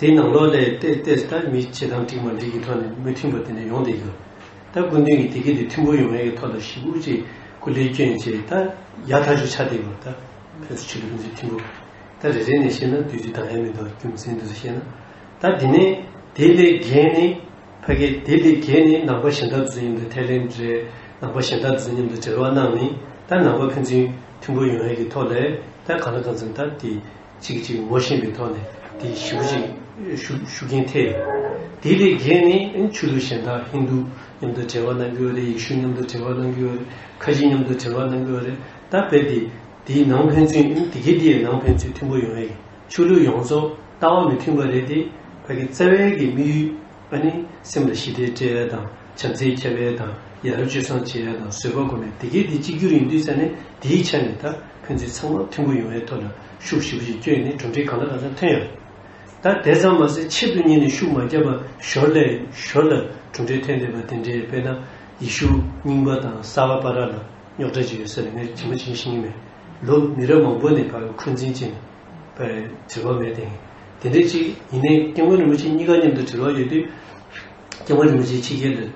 དེའི་ནང་ལོགས་ལ་བལྟས་བལྟས་ད་མི་བྱེད་སྟངས་འགྲིག་མ་འགྲིག་གི་ཐོག་ནས་མི་མཐུན་པ་དེ་འདྲ་ཡོང་བསྡད་ཡོད། ད་སྐུ་མདུན་གྱིས་དེ་གི་དེ་མཐུན་པོ་ཡོང་ཡས་ཀྱི་ཐོག་ལ་ཞེ་པོ་ཅིག་སྐུ་ལས་བསྐྱོན་བྱས་ད་ཡག་ཐག་ཆོད་ཆགས་བསྡད་ཡོད། ད་ཕན་ཚུན་ཆོས་ལུགས་ཕན་ཚུན་མཐུན་པོ་ད་རེ་རེ་ནས་བཤད་ན་དུས་ཚོད་འདང་ཡས་མི་འདུག་རྒྱུ་མཚན་དེ་ཚོ་བཤད་ན། ད་དེ་ནས་དེ་ལས་བརྒལ་ནས་ཕ་གི་དེ་ལས་བརྒལ་ནས་ནང་པ་གཞན་དག་དེ་ཚོ་མཉམ་དུ་ཐའི་ལེན་རེད། ནང་པ་གཞན་དག་དེ་ཚོ་མཉམ་དུ་འབྲེལ་བ་གནང་ནས་ད་ནང་པ་ཕན་ཚུན་མཐུན་པོ་ཡོང་ཡས་ཀྱི་ཐོག་ལ་ད་གང་ལ་གང་འཚམ་ད་དེ་གཅིག་གཅིག་ངོ་ཤེས་པའི་ཐོག་ནས་དེ་ཞེ་པོ་ཅིག་ཤུགས་ཤུགས་རྐྱེན་ཐེབས་ཡོད། དེ་ལས་བརྒལ་ནས་ཨ་ནི་ཆོས་ལུགས་གཞན་དག་ཧིན་རྡུ་མཉམ་དུ་འབྲེལ་བ་གནང་གི་ཡོད་རེད། ཡེ་ཤུ་མཉམ་དུ་འབྲེལ་བ་གནང་གི་ཡོད་རེད། ཁ་ཆེ་མཉམ་དུ་འབྲེལ་བ་གནང་གི་ཡོད་རེད། ད་དཔེ་དེ་དེའི་ནང་ཕན་ཚུན་ཨ་ནི་དེ་གའི་དེའི་ནང་ཕན་ཚུན་མཐུན་པོ་ཡོང་ཡས་ཀྱི་ཆོས་ལུགས་ཡོངས་རྫོགས་ལྟ་བ་མི་མཐུན་པ་རེད་དེ། ཕ་གི་རྩ་བའི་གི་དམིགས་ཡུལ་ཨ་ནི་སེམས་ལ་ཞི་བདེ་སྤྲད་ཡས་དང་བྱམས་བརྩེ་ཁྱབ་ཡས་དང་ཡ་རབས་སྤྱོད་བཟང་བྱེད་ཡས་དང་བཟོད་པ་སྒོམ་ཡས་དེ་གའི་དེ་གཅིག་གྱུར་ཡིན་དུས་ཙ་ནས་དེའི་ཆ་ནས་ད་ཕན་ཚུན་ཚང་མ་མཐུན་པོ་ཡོང་ཡས་ཐོག་ལ་ཤུགས་ཞེ་པོ་ཅིག་བསྐྱོན་ནས་གྲུབ་འབྲས་གང་ལ་གང་འཚམ་ཐོན་ཡོད། ད་དེ་ཙམ་མ་ཟད་ཆེད་དུ་གཉེར་ནས་ཤུགས་མ་བརྒྱབ་པར་ཞོར་ལས་ཞོར་ལ་གྲུབ་འབྲས་ཐོན་བསྡད་པ་དེ་འདྲའི་དཔེར་ན་ཡེ་ཤུ་རྙིང་པ་དང་གསར་པ་བར་ལ་རྙོག་དྲ་ཅིག་ཡོད་ས་རེད། ངས་ཇི་མ་ཇི་བཞིན་ཤེས་ཀྱི་མེད། ལོ་མི་རབས་མང་པོ་ནས་ཕར་འཁོན་འཛིན་བྱས་ནས་ཕར་འབྲེལ་བ་མེད་དེ། དེ་འདྲ་ཅིག་ཡིན་ནའི་སྐྱབས་མགོན་རིན་པོ་ཆེ་གཉིས་ཀ་མཉམ་དུ་འབྲེལ་བ་ཡོད་དུས། སྐྱབས་མགོན་རིན་པོ་ཆེ་ཕྱི་རྒྱལ་ལ་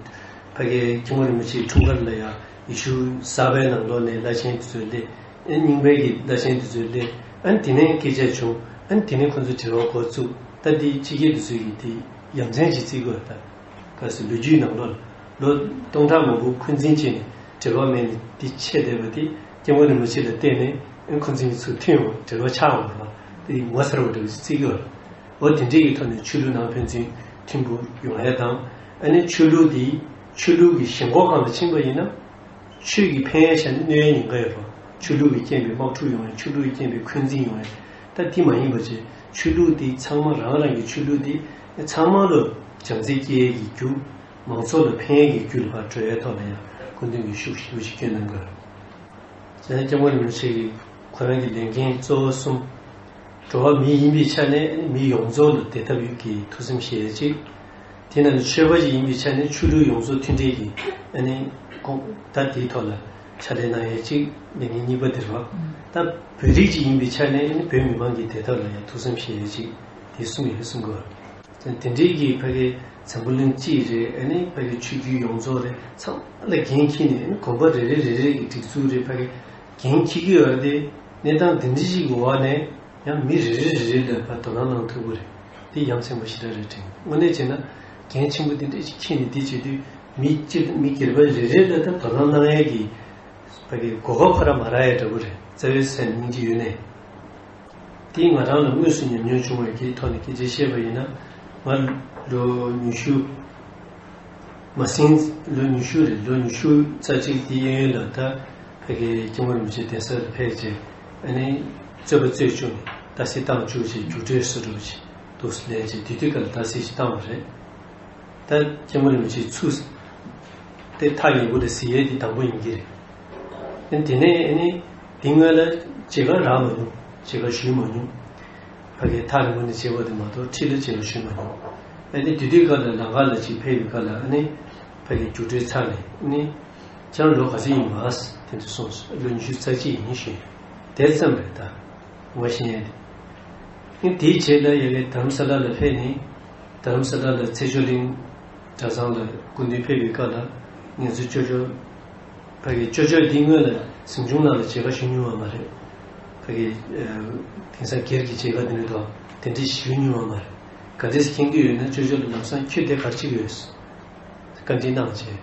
ཕ་གིའི་སྐྱབས་མགོན་རིན་པོ་ཆེའི་འཁྲུངས་སྐར་ལ་ཡང་ཡེ་ཤུ་གསར་པའི་ནང་ལོགས་ནས་བླ་ཆེན་དེ་ཚོ་སླེབས། ཨ་ནི་རྙིང་པའི་གི་བླ་ཆེན་དེ་ཚོ་སླེབས། ཨ་ནི་དེ་ནས་སྐད་ཆ་བྱུང་། ཨ་ནི་དེ་ནས་ཁོ་ཚོ་འབྲེལ་བ་འགོ་བཙུགས། ད་དེ་ཕྱི་རྒྱལ་དེ་ཚོ་གིས་དེ་ཡ་མཚན་ཅིག་བརྩི་དགོས། ད་ག་ཟེ་ལོ་རྒྱུས་ནང་ལོགས་ལ་ལོ་སྟོང་ཕྲག་མང་པོ་འཁོན་འཛིན་བྱས་ནས་འབྲེལ་བ་མེད་ནས་དེ་ཆད་བསྡད་པ་དེ་སྐྱབས་མགོན་རིན་པོ་ཆེ་ལ་བརྟེན་ནས་ཨ་ནི་འཁོན་འཛིན་ཚུར་ཐོན་ཡོང་བ་འབྲེལ་བ་ཆགས་ཡོང་བ་དེ་ངོ་མཚར་བ་འདྲ་བོ་ཅིག་བརྩི་གི་ཡོད་རེད། འོ་དེ་འདྲའི་གི་ཐོག་ནས་ཆོས་ལུགས་ནང་ཕན་ཚུན་མཐུན་པོ་ཡོང་ཡ་དང་། ཨ་ནི་ཆོས་ལུགས་འདི་ཆོས་ལུགས་ཀྱི་ཞེན་ཁོག་སྒང་ལ་ཕྱིན་པ་ཡིན་ན། ཆོས་ཀྱི་ཕན་ཡ་བྱས་ན་གནོད་ཡ་ཉེན་ཁ་ཡོད་རེད། ཆོས་ལུགས་ཀྱི་རྐྱེན་པས་དམག་འཁྲུག་ཡོང་ཡ། ཆོས་ལུགས་ཀྱི་རྐྱེན་པས་འཁོན་འཛིན་ཡོང་ཡ། ད་དེ་མ་ཡིན་པ་བྱས་ཆོས་ལུགས་འདི་ཚང་མ་རང་རང་གི་ཆོས་ལུགས་འདི་ཚང་མ་ལ་བྱམས་བརྩེ་སྐྱེ་ཡ་གི་རྒྱུ། མང་ཚོགས་ལ་ཕན་ཡ་གི་རྒྱུ་ལ་ཕར་འགྲོ་ཡའི་ཐོག་ལ་ཡང་སྐུ་མདུན་གྱིས་ཤུགས་ཞེ་པོ་ཅིག་བསྐྱོན་གནང་གི་ཡོད་རེད། སྐྱབས་མགོན་རིན་པོ་ཆེ་གིས་ཁོ་རང་གི་ལས་འགན་གཙོ་བོ་གསུམ། འགྲོ་བ་མི་ཡིན་པའི་ཆ་ནས་མི་ཡོངས་རྫོགས་ལ་བདེ་ཐབས་ཡོད་ཀྱི་ཐུགས་སེམས་བཞེས་ཡས་གཅིག་དེ་ནང་ནས་ཆོས་པ་ཞིག་ཡིན་པའི་ཆ་ནས་ཆོས་ལུགས་ཡོངས་རྫོགས་མཐུན་འབྲེལ་གྱི་ཨ་ནི་ཁོང་ད་དེའི་ཐོག་ལ་ཕྱག་ལས་གནང་ཡས་གཅིག་ལས་འགན་གཉིས་པ་དེ་རེད་བ། ད་བོད་རིགས་ཅིག་ཡིན་པའི་ཆ་ནས་ཨ་ནི་བོད་མི་མང་གི་བདེ་ཐབས་ལ་ཡང་ཐུགས་སེམས་བཞེས་ཡས་གཅིག་དེ་གསུམ་ཡོད་གསུང་གི་ཡོད། དེ་འདྲའི་གི་ཕ་གི་འཛམ་བུ་གླིང་སྤྱི་རེད། ཨ་ནི་ཕ་གི་ཆོས་བརྒྱུད་ཡོངས་རྫོགས་རེད། ཚང་མ་ལ་འགན་འཁྱེར་ནས་ཨ་ནི་དགོན་པ་རེ་རེ་རེ་རེ་གི་སྒྲིག་འཛུགས་རེད། ཕ་གི་འགན་འཁྱེར་གི་ཡོད་རེད་དེ། གནས་སྟངས་འདི་འདྲ་ཞིག་གི་འོག་ནས་ཡང་མི་རེ་རེ་རེ་རེ་ལ་ཕར་དོ་སྣང་གནང་ཐུབ་ཀྱི་རེད། དེ་ཡ་མཚན་པོ་ཞེ་དྲག་རེད་དྲན། དངོས་གནས་བྱས་ན་འགན་ཆེན་པོ་འདི་འདྲ་ཞིག་འཁྱེར་ནས་འདི་བྱེད་དུས་མི་སྤྱི་མི་སྒེར་པ་རེ་རེ་ལ་ད་དོ་སྣང་གནང་ཡས་ཀྱི་ཕ་གི་གོ་སྐབས་ཁོ་རང་མ་རག་ཡས་འདྲ་པོ་རེད། རྩ་བའི་སེམས་སྙིང་རྗེ་ཡོད་ནས། དེ་ང་རང་ལ་དངོས་སུ་ཉམས་མྱོང་བྱུང་བའི་གི་ཐོག་ནས་སྐད་ཆ་བཤད་པ་ཡིན་ན། ང་ལོ་ཉི་ཤུ་མ་ཟིན། ལོ་ཉི་ཤུ་རེད། ལོ་ཉི་ཤུ་རྩ་གཅིག་དེའི་གཡས་གཡོན་ལ་ད་ཕ་གི་སྐྱབས་མགོན་རིན་པོ་ཆེ་གདན་ས་ལ་ཕེབས་རྗེས་ཨ་ནི་རྩོད་པ་རྩོད་བཅུག་ནས་ཏ་སི་བཏང་བཅུག་བྱས་རྒྱུགས་སྤྲོད་སུ་འགྲོ་བྱས་འདུག་སེ་ལས་བྱས་དེ་དུས་སྐབས་ལ་ཏ་སི་ཞིག་བཏང་བ་རེད། ད་སྐྱབས་མགོན་རིན་པོ་ཆེ་ཚུར་དེ་ཐག་ཉེ་པོ་རེད་ཟེར་ཡས་དེ་དང་པོ་ཡིན་གྱི་རེད། ཨ་ནི་དེ་ནས་ཨ་ནི་དེ་སྔོན་ལ་མཇལ་ཁ་རག་མ་མྱོང་། མཇལ་ཁ་ཞུས་མ་མྱོང་། ཕ་གིའི་ཐག་རིང་པོ་ནས་མཇལ་བ་དེ་མ་གཏོགས་འཁྲིས་ལ་མཇལ་ཁ་ཞུས་མ་མྱོང་། ཨ་ནི་དེ་དུས་སྐབས་ལ་ལམ་ཁ་ལ་ཅིག་ཕེབས་པའི་སྐབས་ལ་ཨ་ནི་ཕ་གིའི་རྒྱུགས་སྤྲོད་ཚར་ནས་ཨ་ནི་ཁྱེད་རང་ལོ་ག་ཚོད་ཡིན་པ་དེ་འདྲ་གསུངས་སོང་། ལོ་ཉི་ཤུ་རྩ་གཅིག་ཡིན་ཞུས། དེ་ཙམ་རེད་ད། ང་ཤེས་ཡས་དེ། ཨ་ནི་དེའི་རྗེས་ལ་ཡ་གི་དྷ་རམ་ས་ལ་ལ་ཕེབས་ནས། དྷ་རམ་ས་ལ་ལ་ཚེ་མཆོག་གླིང་གྲྭ་ཚང་ལ་སྐུ་མདུན་ཕེབས་པའི་སྐབས་ལ་ངེད་ཚོ་ཅོ་ཅོ། ཕ་གི་ཅོ་ཅོ་འདི་སྔོན་ལ་གཟིམ་ཆུང་ནང་ལ་མཇལ་ཁ་ཞུ་མྱོང་བ་མ་རེད། ཕ་གི་ཨ་དེང་སང་སྒེར་གྱི་མཇལ་ཁ་དེ་འདྲ་འདུག་དེ་འདྲ་ཞུ་མྱོང་བ་མ་རེད། ག་འདྲས་མཁྱེན་གྱི་ཡོད་ན་ཅོ་ཅོ་ལ་ལམ་སང་ཁྱོད་དེ་ག་རེ་བྱེད་ཀྱི་ཡོད། བཀའ་འདྲི་གནང་བྱས།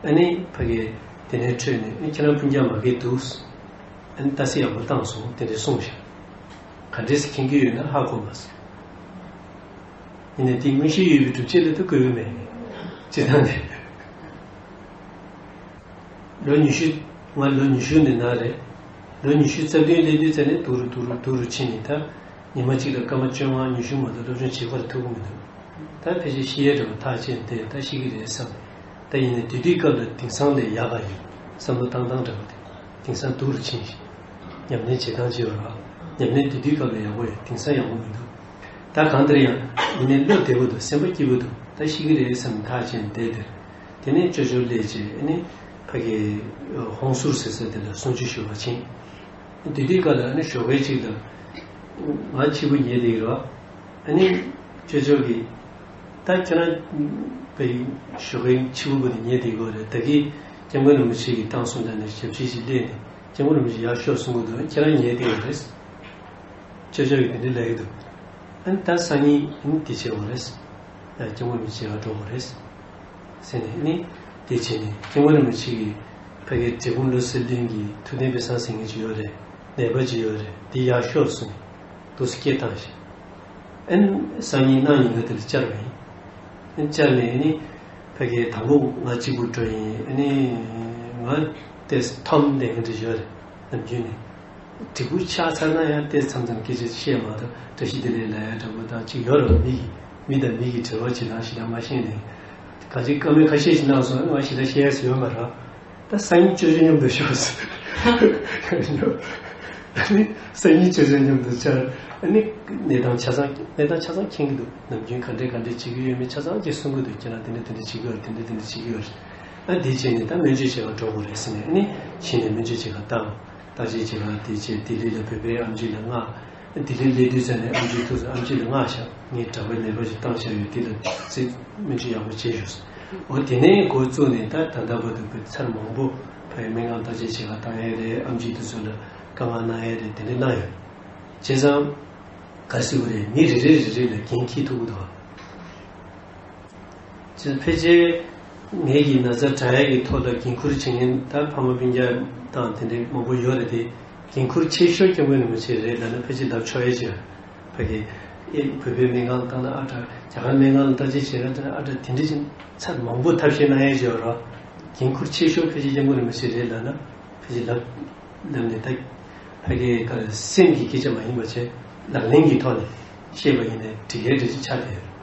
ཨ་ནི་ཕ་གི་དེ་ནས་འཕྲོས་ནས་ཨ་ནི་ཁྱེད་རང་སྤུན་ཀྱག་མ་རྒས་འདུག་ཨ་ནི་ཏ་སི་ཡག་པོ་བཏང་སོང་དེ་འདྲས་གསུངས་ཤག་ག་འདྲས་མཁྱེན་གྱི་ཡོད་ན་ཧ་གོ་མ་སོང་། ཡིན་ནའི་དེ་མངོན་ཤེས་ཡོད་པའི་སྒྲུབ་བྱེད་ལ་ད་དགོས་ཀྱི་མེད། སྤྱིར་བཏང་དེ། ལོ་ཉི་ཤུ། ང་ལོ་ཉི་ཤུ་ནས་ན་རེད། ལོ་ཉི་ཤུ་རྩ་བདུན་སླེབས་དུས་ཙམ་ནས་སྡུག་རུ་སྡུག་རུ་སྡུག་རུ་ཕྱིན་ནས། ད་ཉི་མ་གཅིག་ལ་སྐར་མ་བཅོ་ལྔ་ཉི་ཤུ་མ་གཏོགས་སློབ་སྦྱོང་བྱེད་ཁོ་ལ་ཐུབ་ཀྱི་མི་འདུག་ད་ཕལ་ཆེར་ཤི་ཡས་འདྲ་བོ་ཐག་བཅད་དེ་ད་ཤི་གི་རེད་བསམ། ད་ཡིན་ནའི་དེ་དུས་སྐབས་ལ་དེང་སང་ལས་ཡག་ག་ཡོད་བསམ་བློ་བཏང་སྟངས་འདྲ་བོ་དེ་དེང་སང་སྡུག་རུ་ཕྱིན་ཞིང་། ཉམས་ལེན་བྱེད་སྟངས་བྱས་པ་ར། ཉམས་ལེན་དེ་དུས་སྐབས་ལ་ཡག་པོ་ཡོད། དེང་སང་ཡག་པོ་མི་འདུག་ད་གང་ལྟར་ཡང་ཡིན་ནའི་བློ་བདེ་པོ་འདུག་སེམས་པ་སྐྱིད་པོ་འདུག་ད་ཤི་གི་རེད་བསམ་ཐག་བཅད་བསྡད་དེར། དེ་ནས་ཅོ་ཅོ་སླེབས་རྗེས་ཨ་ནི་ཕ་གི་ཧོང་སུར་ཟེར་ས་དེ་ལ་གསུང་ཆོས་ཞུ་བར་ཕྱིན། དེ་དུས་སྐབས་ལ་ཨ་ནི་ཞོགས་ཀས་གཅིག་ལ་ང་ཕྱི་པོ་ཉལ་བསྡད་ཡོད་རེད་བ། ཨ་ནི་ཅོ་ཅོ་གིས་ད་ཁྱེད་རང་པའི་ཞོགས་ཀས་ཕྱི་པོ་བུད་དེ་ཉལ་བསྡད་ཡོད་རེད། ད་གིན་སྐྱབས་མགོན་རིན་པོ་ཆེ་གི་བཏང་སོང་ད་ནས་ཞབས་ཕྱི་ཞིག་སླེབས་ནས་སྐྱབས་མགོན་རིན་པོ་ཆེ་ཡར་ཤོག་གསུང་གི་འདུག་ཁྱེད་རང་ཉལ་བསྡད་ཡོད་རེད། ཅོ་ཅོ་ཡིས་དེ་འདྲ་ལབ་ཀྱི་འདུག་ཨ་ནི་ད་སང་ཉིན་ཨ་ནི་དེ་བྱེད་དགོས་རེད། ཨ་སྐྱབས་མགོན་རིན་པོ་ཆེ་ཡར་འགྲོ་དགོས་རེད། ཟེར་ནས་ཨ་ནི་དེ་བྱས་ནས་སྐྱབས་མགོན་རིན་པོ་ཆེ་གིས་ཕ་གིའི་འབྲས་སྤུངས་བློ་གསལ་གླིང་གི་ཐུབ་བསྟན་དཔེ་བཟང་ཟེར་མཁན་ཅིག་ཡོད་རེད། ནད་པ་ཅིག་ཡོད་རེད། དེ་ཡར་ཤོག་གསུངས་ནས་འདུག་སེ་སྐད་བཏང་ཞིང་། ཨ་ནི་སང་ཉིན་གནངས་ཉིན་ང་དེ་ལ་བཅར་བ་ཡིན། ཨ་ནི་བཅར་ནས་ཨ་ནི་ཕ་གིའི་དང་པོ་ང་གཅིག་པུ་འགྲོ་ཡིན། ཨ་ནི་ང་ཏོག་ཙམ་འཐོམ་བསྡད་མཁན་ཅིག་ཡོད་རེད། ནམ་རྒྱུན་ནས། དྲིལ་བུ་ཆགས་ཚར་ན་ཡང་ཏོག་ཙམ་ཙམ་སྐད་ཆ་བཤད་མ་གཏོགས་བཀྲ་ཤིས་བདེ་ལེགས་ལབ་ཡ་འདྲ་པོ་དང་གཅིག་ཡོད་རེད། མི་གི་མི་དང་མི་གི་འབྲེལ་བ་བྱེད་སྟངས་ཞེ་དྲག་མ་ཤེས་ནས། གང་ཅི་བཀའ་མོལ་ཁ་ཤས་ཤིག་གནང་སོང་། ང་ཞེ་དྲག་བཤད་ཡ་ཡོད་མ་རེད། ད་སང་ཉིན་ཅོ་ཅོ་མཉམ་དུ་ཤོག་ཟེར། ཨ་ནི་སང་ཉིན་ཅོ་ཅོ་མཉམ་དུ་བཅར། ཨ་ནི་གནས་སྟངས་ཆ་ཚང་གནས་སྟངས་ཆ་ཚང་མཁྱེན་གྱི་འདུག་ནམ་རྒྱུན་ག་འདྲས་ག་འདྲས་བྱེད་ཀྱི་ཡོད་མེད་ཆ་ཚང་ཅིག་གསུང་གི་འདུག་ཁྱེད་རང་དེ་འདྲས་དེ་འདྲས་བྱེད་ཀྱི་ཡོད་རེད། དེ་འདྲས་དེ་འདྲས་བྱེད་ཀྱི་ཡོད་རེད། ཨ་འདི་བྱས་ནས་ད་སྨན་བཅོས་བྱེད་གར་འགྲོ་དགོས་རེད་ཟེར་ནས། ཨ་ནི་ཕྱིན་ནས་སྨན་བཅོས་བྱེད་གར་བཏང་། བརྟག་དཔྱད་བྱེད་གར་དེ་བྱས་ལྡི་ལི་ལ་བོད་པའི་ཨེམ་ཆི་ལ་མངགས། ལྡི་ལི་སླེབས་དུས་ཙམ་ནས་ཨེམ་ཆིའི་ཐུགས་སུ་ཨེམ་ཆི་ལ་མངགས་བཞག་ངས་དྲག་པོའི་ནད་པ་ཞིག་བཏང་བཞག་ཡོད། འདི་ལ་རྩིས་སྨན་བཅོས་ཡག་པོ་བྱས་ཤོག་འོ་དེ་ནས་འགོ་བཙུགས་ནས་ད་ད་ལྟ་བར་དུ་བོད་ཚར་མང་པོ་ཕ་གིའི་སྨན་ཁང་བརྟག་དཔྱད་བྱེད་གར་བཏང་ཡས་རེད། ཨེམ་ཆིའི་ཐུགས་སུ་ལ་བཀའ་མངགས་གནང་ཡས་རེད། དེ་འདྲ་གནང་ཡོད། བྱས་ཙང་ག་རེ་ཟེར་དགོས་རེད། མི་རེ་རེ་རེ་རེ་ལ་འགན་འཁྱེར་ཐུབ་ཀྱི་འདུག་ཕལ་ཆེར་ངེད་ཀྱི་ན་ཚ་དྲག་ཡག་གི་ཐོག་ལ་འགན་འཁུར་བྱེད་མཁན་ད་ཕ་མ་སྤུན་ཀྱག་དང་དེ་འདྲའི་མང་པོ་ཡོད་རེད་དེ། འགན་འཁུར་ཆེ་ཤོས་སྐྱབས་མགོན་རིན་པོ་ཆེ་རེད་ལབ་ན་ཕལ་ཆེར་ལབ་ཆོག་ཡས་ཅིག་ཕ་གི་ཨེ་བོད་པའི་སྨན་ཁང་བཏང་ན་ཨ་དྲག་རྒྱ་གར་སྨན་ཁང་ལ་བརྟག་དཔྱད་བྱས་ན་ཨ་དྲག་དེ་འདྲ་ཅིག་ཚར་མང་པོ་ཐབས་ཤེས་གནང་ཡས་ཅིག་ཡོད་རེད། འགན་འཁུར་ཆེ་ཤོས་ཕལ་ཆེར་སྐྱབས་མགོན་རིན་པོ་ཆེ་རེད་ལབ་ན་ཕལ་ཆེར་ལབ་ལབ་ནས་ད་ཕ་གི་ག་རེ་སེམས་ཀྱི་སྐད་ཆ་མ་ཡིན་པ་བྱས་ལག་ལེན་གྱི་ཐོག་ནས་བཤད་པ་ཡིན་ནའི་འགྲིག་ཡས་འདྲ་ཅིག་ཆགས་བསྡད་ཡོད་རེད།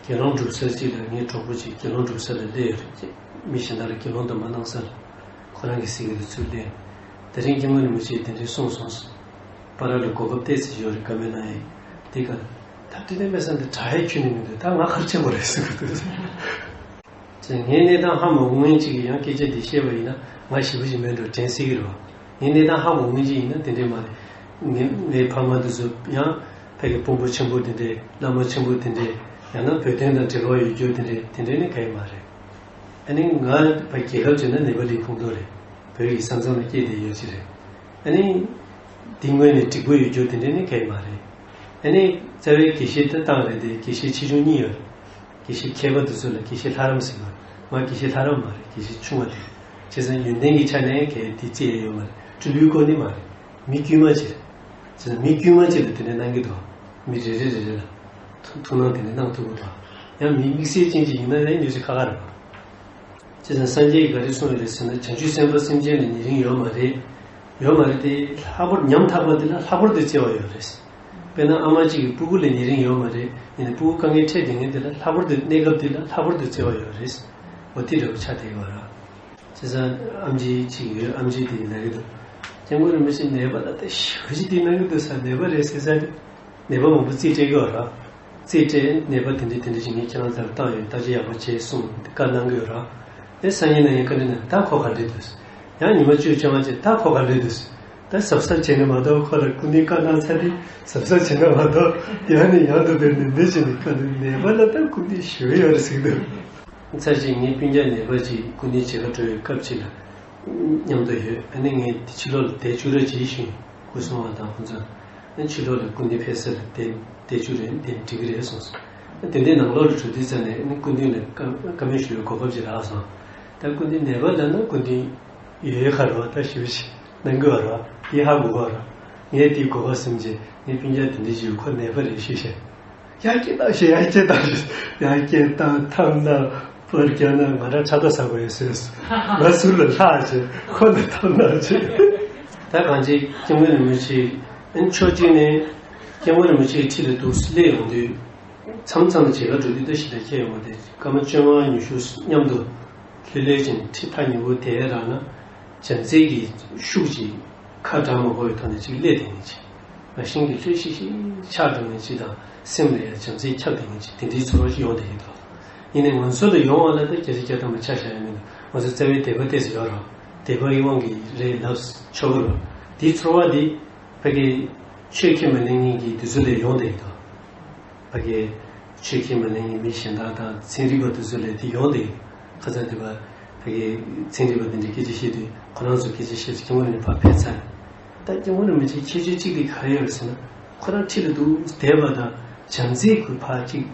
དགེ་སློང་སྒྲུབ་ས་ཅིག་ལ་ངའི་གྲོགས་པོ་ཅིག་དགེ་སློང་སྒྲུབ་ས་ལ་སླེབས་ཡོད་རེད། མི་གཞན་དག་ལ་དགེ་སློང་དུ་མ་གནང་ས་ལ་ཁོ་རང་གི་གཟིགས་ཡོད་ཚུལ་ལས། དེ་རིང་སྐྱབས་མགོན་རིན་པོ་ཆེས་དེ་འདྲའི་གསུངས་སོང་། པ་ར་ལ་གོ་སྐབས་ཏོག་ཙམ་ཡོད་རེད། བཀའ་མོལ་གནང་ཡས་དེ་ག་ད་དུས་དེ་མེད་ས་འདི་དྲག་ཡས་ཁྱོན་ནས་མི་འདུག་ད་ང་ག་རེ་བྱེད་དགོས་རེད་ཟེར་གི་འདུག་ངའི་གནས་སྟངས་ཧ་མ་གོ་མཁན་ཅིག་གིས་ཡང་སྐད་ཆ་འདི་བཤད་པ་ཡིན་ན་ང་ཞེ་པོ་ཅིག་མེད་འགྲོ་དྲན་སྲིད་ཀྱི་རེད་བ། ངའི་གནས་སྟངས་ཧ་གོ་མཁན་ཅིག་ཡིན་ན་དེ་འདྲས་མ་རེད། ངའི་ངའི་ཕ་མ་འདི་ཚོ་ཡང་ཕ་གི་དཔོན་པོ་ཆེན་པོ་དེ་འདྲས་བླ་མ་ཆེན་པོ་དེ་འདྲས་ཡང་ན་བོད་དོན་དང་འབྲེལ་བ་ཡོད་རྒྱུ་དེ་འདྲས་དེ་འདྲས་ནི་ག་ཡི་མ་རེད། ཨ་ནི་ང་ཕ་རྒྱལ་ཁབ་བྱས་ན་ནེ་པ་ལིའི་ཁོངས་གཏོགས་རེད། བོད་ཀྱི་ས་མཚམས་ལ་སྐྱེས་བསྡད་ཡོད་ཅིག་རེད། ཨ་ནི་འདི་སྔོན་ནས་འགྲིག་པོ་ཡོད་རྒྱུ་དེ་འདྲས་ནི་ག་ཡི་མ་རེད། ཨ་ནི་རྩ་བའི་དགེ་བཤེས་ད་བཏང་རེད་དེ་དགེ་བཤེས་ཆེ་ཆུང་གཉིས་ཡོད་རེད། དགེ་བཤེས་མཁས་པ་དེ་ཚོ་ལ་དགེ་བཤེས་ལྷ་རམས་ཟེར་བ། ང་དགེ་བཤེས་ལྷ་རམས་མ་རེད། དགེ་བཤེས་ཆུང་བ་རེད། བྱས་ཙང་ཡོན་ཏན་གྱི་ཆ་ནས་གལ་ཏེ་བརྩི་ཡས་ཡོད་མ་རེད། སྤྲུལ་པའི་སྐོར་ནི་མ་རེད། མི་དཀྱུས་མ་ཅིག་རེད། བྱས་ཙང་མི་དཀྱུས་མ་ཅིག་ལ་དེ་འདྲ་གནང་གི་འདུག་མི་རེ་རེ་རེ་རེ་ལ་ཐུགས་སྣང་དེ་འདྲ་གནང་ཐུབ་ཀྱི་འདུག་ཡང་མི་དམིགས་བསལ་ཅན་ཅིག་ཡིན་ན་ཡང་ཉོ་ཆ་ཁ་ཁ་རེད་པ། བྱས་ཙང་སངས་རྒྱས་ཀྱིས་ག་རེ་གསུངས་ཡོད་རེད་ཟེར་ན། བྱང་ཆུབ་སེམས་དཔའ་སེམས་ཅན་ལ་ཉེ་རིང་ཡོད་མ་རེད། ཡོད་མ་རེད་དེ། ལྷག་པར་ཉམ་ཐག་པ་དེ་ལ་ལྷག་པར་དུ་བརྩེ་བ་ཡོད་རེད། དཔེར་ན་ཨ་མ་གཅིག་གི་སྤུ་གུ་ལ་ཉེ་རིང་ཡོད་མ་རེད། ཡིན་ནའི་སྤུ་གུ་དཀའ་ངལ་འཕྲད་བསྡད་མཁན་དེ་ལ་ལྷག་པར་དུ་གནས་སྐབས་དེ་ལ་ལྷག་པར་དུ་བརྩེ་བ་ཡོད་རེད། འོ་དེ་འདྲ་པོ་ཆགས་བསྡད་ཡོད་ར། བྱས་ཙང་ཨེམ་ཆི་གཅིག་ཡོད། ཨེམ་ཆི་དེ་ལབ་ཀྱི་འདུག་སྐྱབས་མགོན་རིན་པོ་ཆེ་ནད་པ་ལ་ད་ཞེ་པོ་ཅིག་དེ་གནང་གི་འདུག་ཟེར། ནད་པ་རེད་ཟེར་ས་དེ། ནད་པ་མང་པོ་རྩིས་སྤྲད་ཀྱི་ཡོད་ར། རྩིས་སྤྲད། ནད་པ་དེ་འདྲས་དེ་འདྲས་ཅིག་ངས་ཁྱེད་རང་ལ་བཏང་ཡོད། བརྟག་དཔྱད་ཡག་པོ་བྱས་གསུངས་བཀའ་གནང་གི་ཡོད་ར། དེ་སང་ཉིན་གནངས་ཉིན་བཀའ་འདྲི་གནང་། ད་ཁོ་ག་འདྲས་འདུག་ཡང་ཉི་མ་བཅུ་བཅོ་ལྔ་རྗེས་ད་ཁོ་ག་འདྲས་འདུག་ད་གཟབ་གཟབ་བྱས་ན་མ་གཏོགས། ཁོ་ལ་སྐུ་མདུན་བཀའ་གནང་ཚར་དུས་གཟབ་གཟབ་བྱས་ན་མ་གཏོགས་ཡང་ནས་ཡང་དུ་དེར་ནན་ཏན་བྱས་ནས་བཀའ་འདྲི། ནད་པ་ལ་ད་སྐུ་མདུན་ཞུ་གི་ཡོད་རེད་ཟེར་གྱི་འདུག་ཚར་གཅིག་ངའི་སྤུན་ཀྱག་ནད་པ་ཅིག་སྐུ་མདུན་མཇལ་ཁ་འགྲོ་བའི་སྐབས་ཅིག་ལ་མཉམ་དུ་ཡོད། ཨ་ནི་ངས་དེ་ཕྱི་ལོགས་ལ་བསྡད་བཅུག་རོགས་བྱེད་ཞུས། སྐུ་སྲུང་བ་དང་ཁོང་ཚོ། ཨ་ནི་ཕྱི་ལོགས་ལ་སྐུ་མདུན་ཕེབས་ས་ལ་བསྡད་བསྡད་བཅུག་རན་དེ་འགྲིག་གི་རེད་གསུངས་སོང་། ཨ་དེ་འདྲའི་ནང་ལོགས་ལ་འགྲོ་དུས་ཙམ་ནས་ཨ་ནི་སྐུ་མདུན་ལ་བཀའ་བཀའ་མོལ་ཞུ་བའི་གོ་སྐབས་ཅིག་རག་སོང་། ད་སྐུ་མདུན་ནད་པ་ལབ་ན་སྐུ་མདུན་ཡོད་ཁ་རོག་ད་ཞུ་ཞིག་གནང་གི་བ་རོག་དེ་ཧ་གོ་ག་རོག་ངས་དེའི་གོ་སྐབས་ཟིན་རྗེས་ངའི་སྤུན་ཀྱག་དེ་འདྲའི་ཞུ་ཁོ་ནད་པ་རེད་ཞུས་ཤག་ཡར་སྐད་བཏང་ཞིག་ཡར་སྐད་བཏང་ཞིག་ཡར་སྐད་བཏང་། འཐམ་ན་པར་རྒྱག་ན་ང་རང་ཕྲག་དོག་ཟ་དགོས་ཡོད་ཟེར། ང་ཟུར་ལ་ལྷག་བྱས་ཁོ་ལ་འཐམ་ན་བྱས། ད་གང་ཅི་སྐྱབས་མགོན་རིན་པོ་ཆེ་ཕྱོགས་གཅིག་ནས་སྐྱབས་མགོན་རིན་པོ་ཆེའི་འཁྲིས་ལ་འདུག་སླེབས་ཡོང་དུས། མཚམས་མཚམས་ལ་བྱེད་ཀ་འགྲོ་དུས་ད་ཞིག་ལ་ཁྱེད་ཡོང་བ་དེ་སྐར་མ་བཅོ་ལྔ་ཉི་ཤུ་མཉམ་དུ་ལྷོད་ལྷོད་ཅིག་ཁྲི་ཐག་ཉེ་བོ་དེའི་རང་ན་བྱམས་བརྩེ་གི་ཤུགས་ཀྱིས་ཁ་གྲག་མ་དགོས་པའི་ཐོག་ནས་ཅིག་སླེབས་བསྡད་མཁན་ཅིག་མ་ཤིང་གི་ལྷོད་ཤིག་ཤིག་ཆགས་འགྲོ་མཁན་ཅིག་དང་། སེམས་ལ་ཡང་བྱམས་བརྩེ་ཁྱབ་བསྡད་མཁན་ཅིག་དེ་འདྲའི་ཚོར་བ་ཞིག་ཡོང་བསྡད་ཡོད་དོ། ཡིན་ནའི་ང་ཚོ་ལ་ཡོང་བ་ལ་ད་བརྒྱ་ཆ་བརྒྱ་ཐམ་པ་ཆ་བཞག་ཡ་མིན་འདུག་ང་ཚོ་རྩ་བའི་དད་པ་ཏོག་ཙམ་ཡོད་རེད། དད་པ་ཡི་དབང་གིས་རེད་ལབ་ཆོག་གི་རེད། དེའི་ཚོར་བ་དེ་ཕ་གི་ཆོས་ཁས་མ་ལེན་མཁན་གྱི་དེ་ཚོ་ལས་ཡོང་བསྡད་ཡོད་དོ། ཕ་གི་ཆོས་ཁས་མ་ལེན་མཁན་མི་གཞན་དག་དང་ཚན་རིག་པ་དེ་ཚོ་ལས་དེ་ཡོང་བསྡད་ཡོད། ཁ་སང་དེ་བ་ཕ་གི་ཚན་རིག་པ་དེ་འདྲའི་སྐད་ཆ་བཤད་དུས་ཁོ་རང་ཚོ་སྐད་ཆ་བཤད་ཚེ་སྐྱབས་མགོན་རིན་པོ་ཆེ་ཕར་ཕེབས་ཚར། ད་སྐྱབས་མགོན་རིན་པོ་ཆེའི་ཁྱད་ཆོས་གཅིག་དེ་ག་རེ་ཡོད་རེད་ཟེར་ན། ཁོ་རང་འཁྲིས་ལ་འདུག་བསྡད་པ་དང་བྱམས་བརྩེ་ཁོ་ཕར་གཅིག་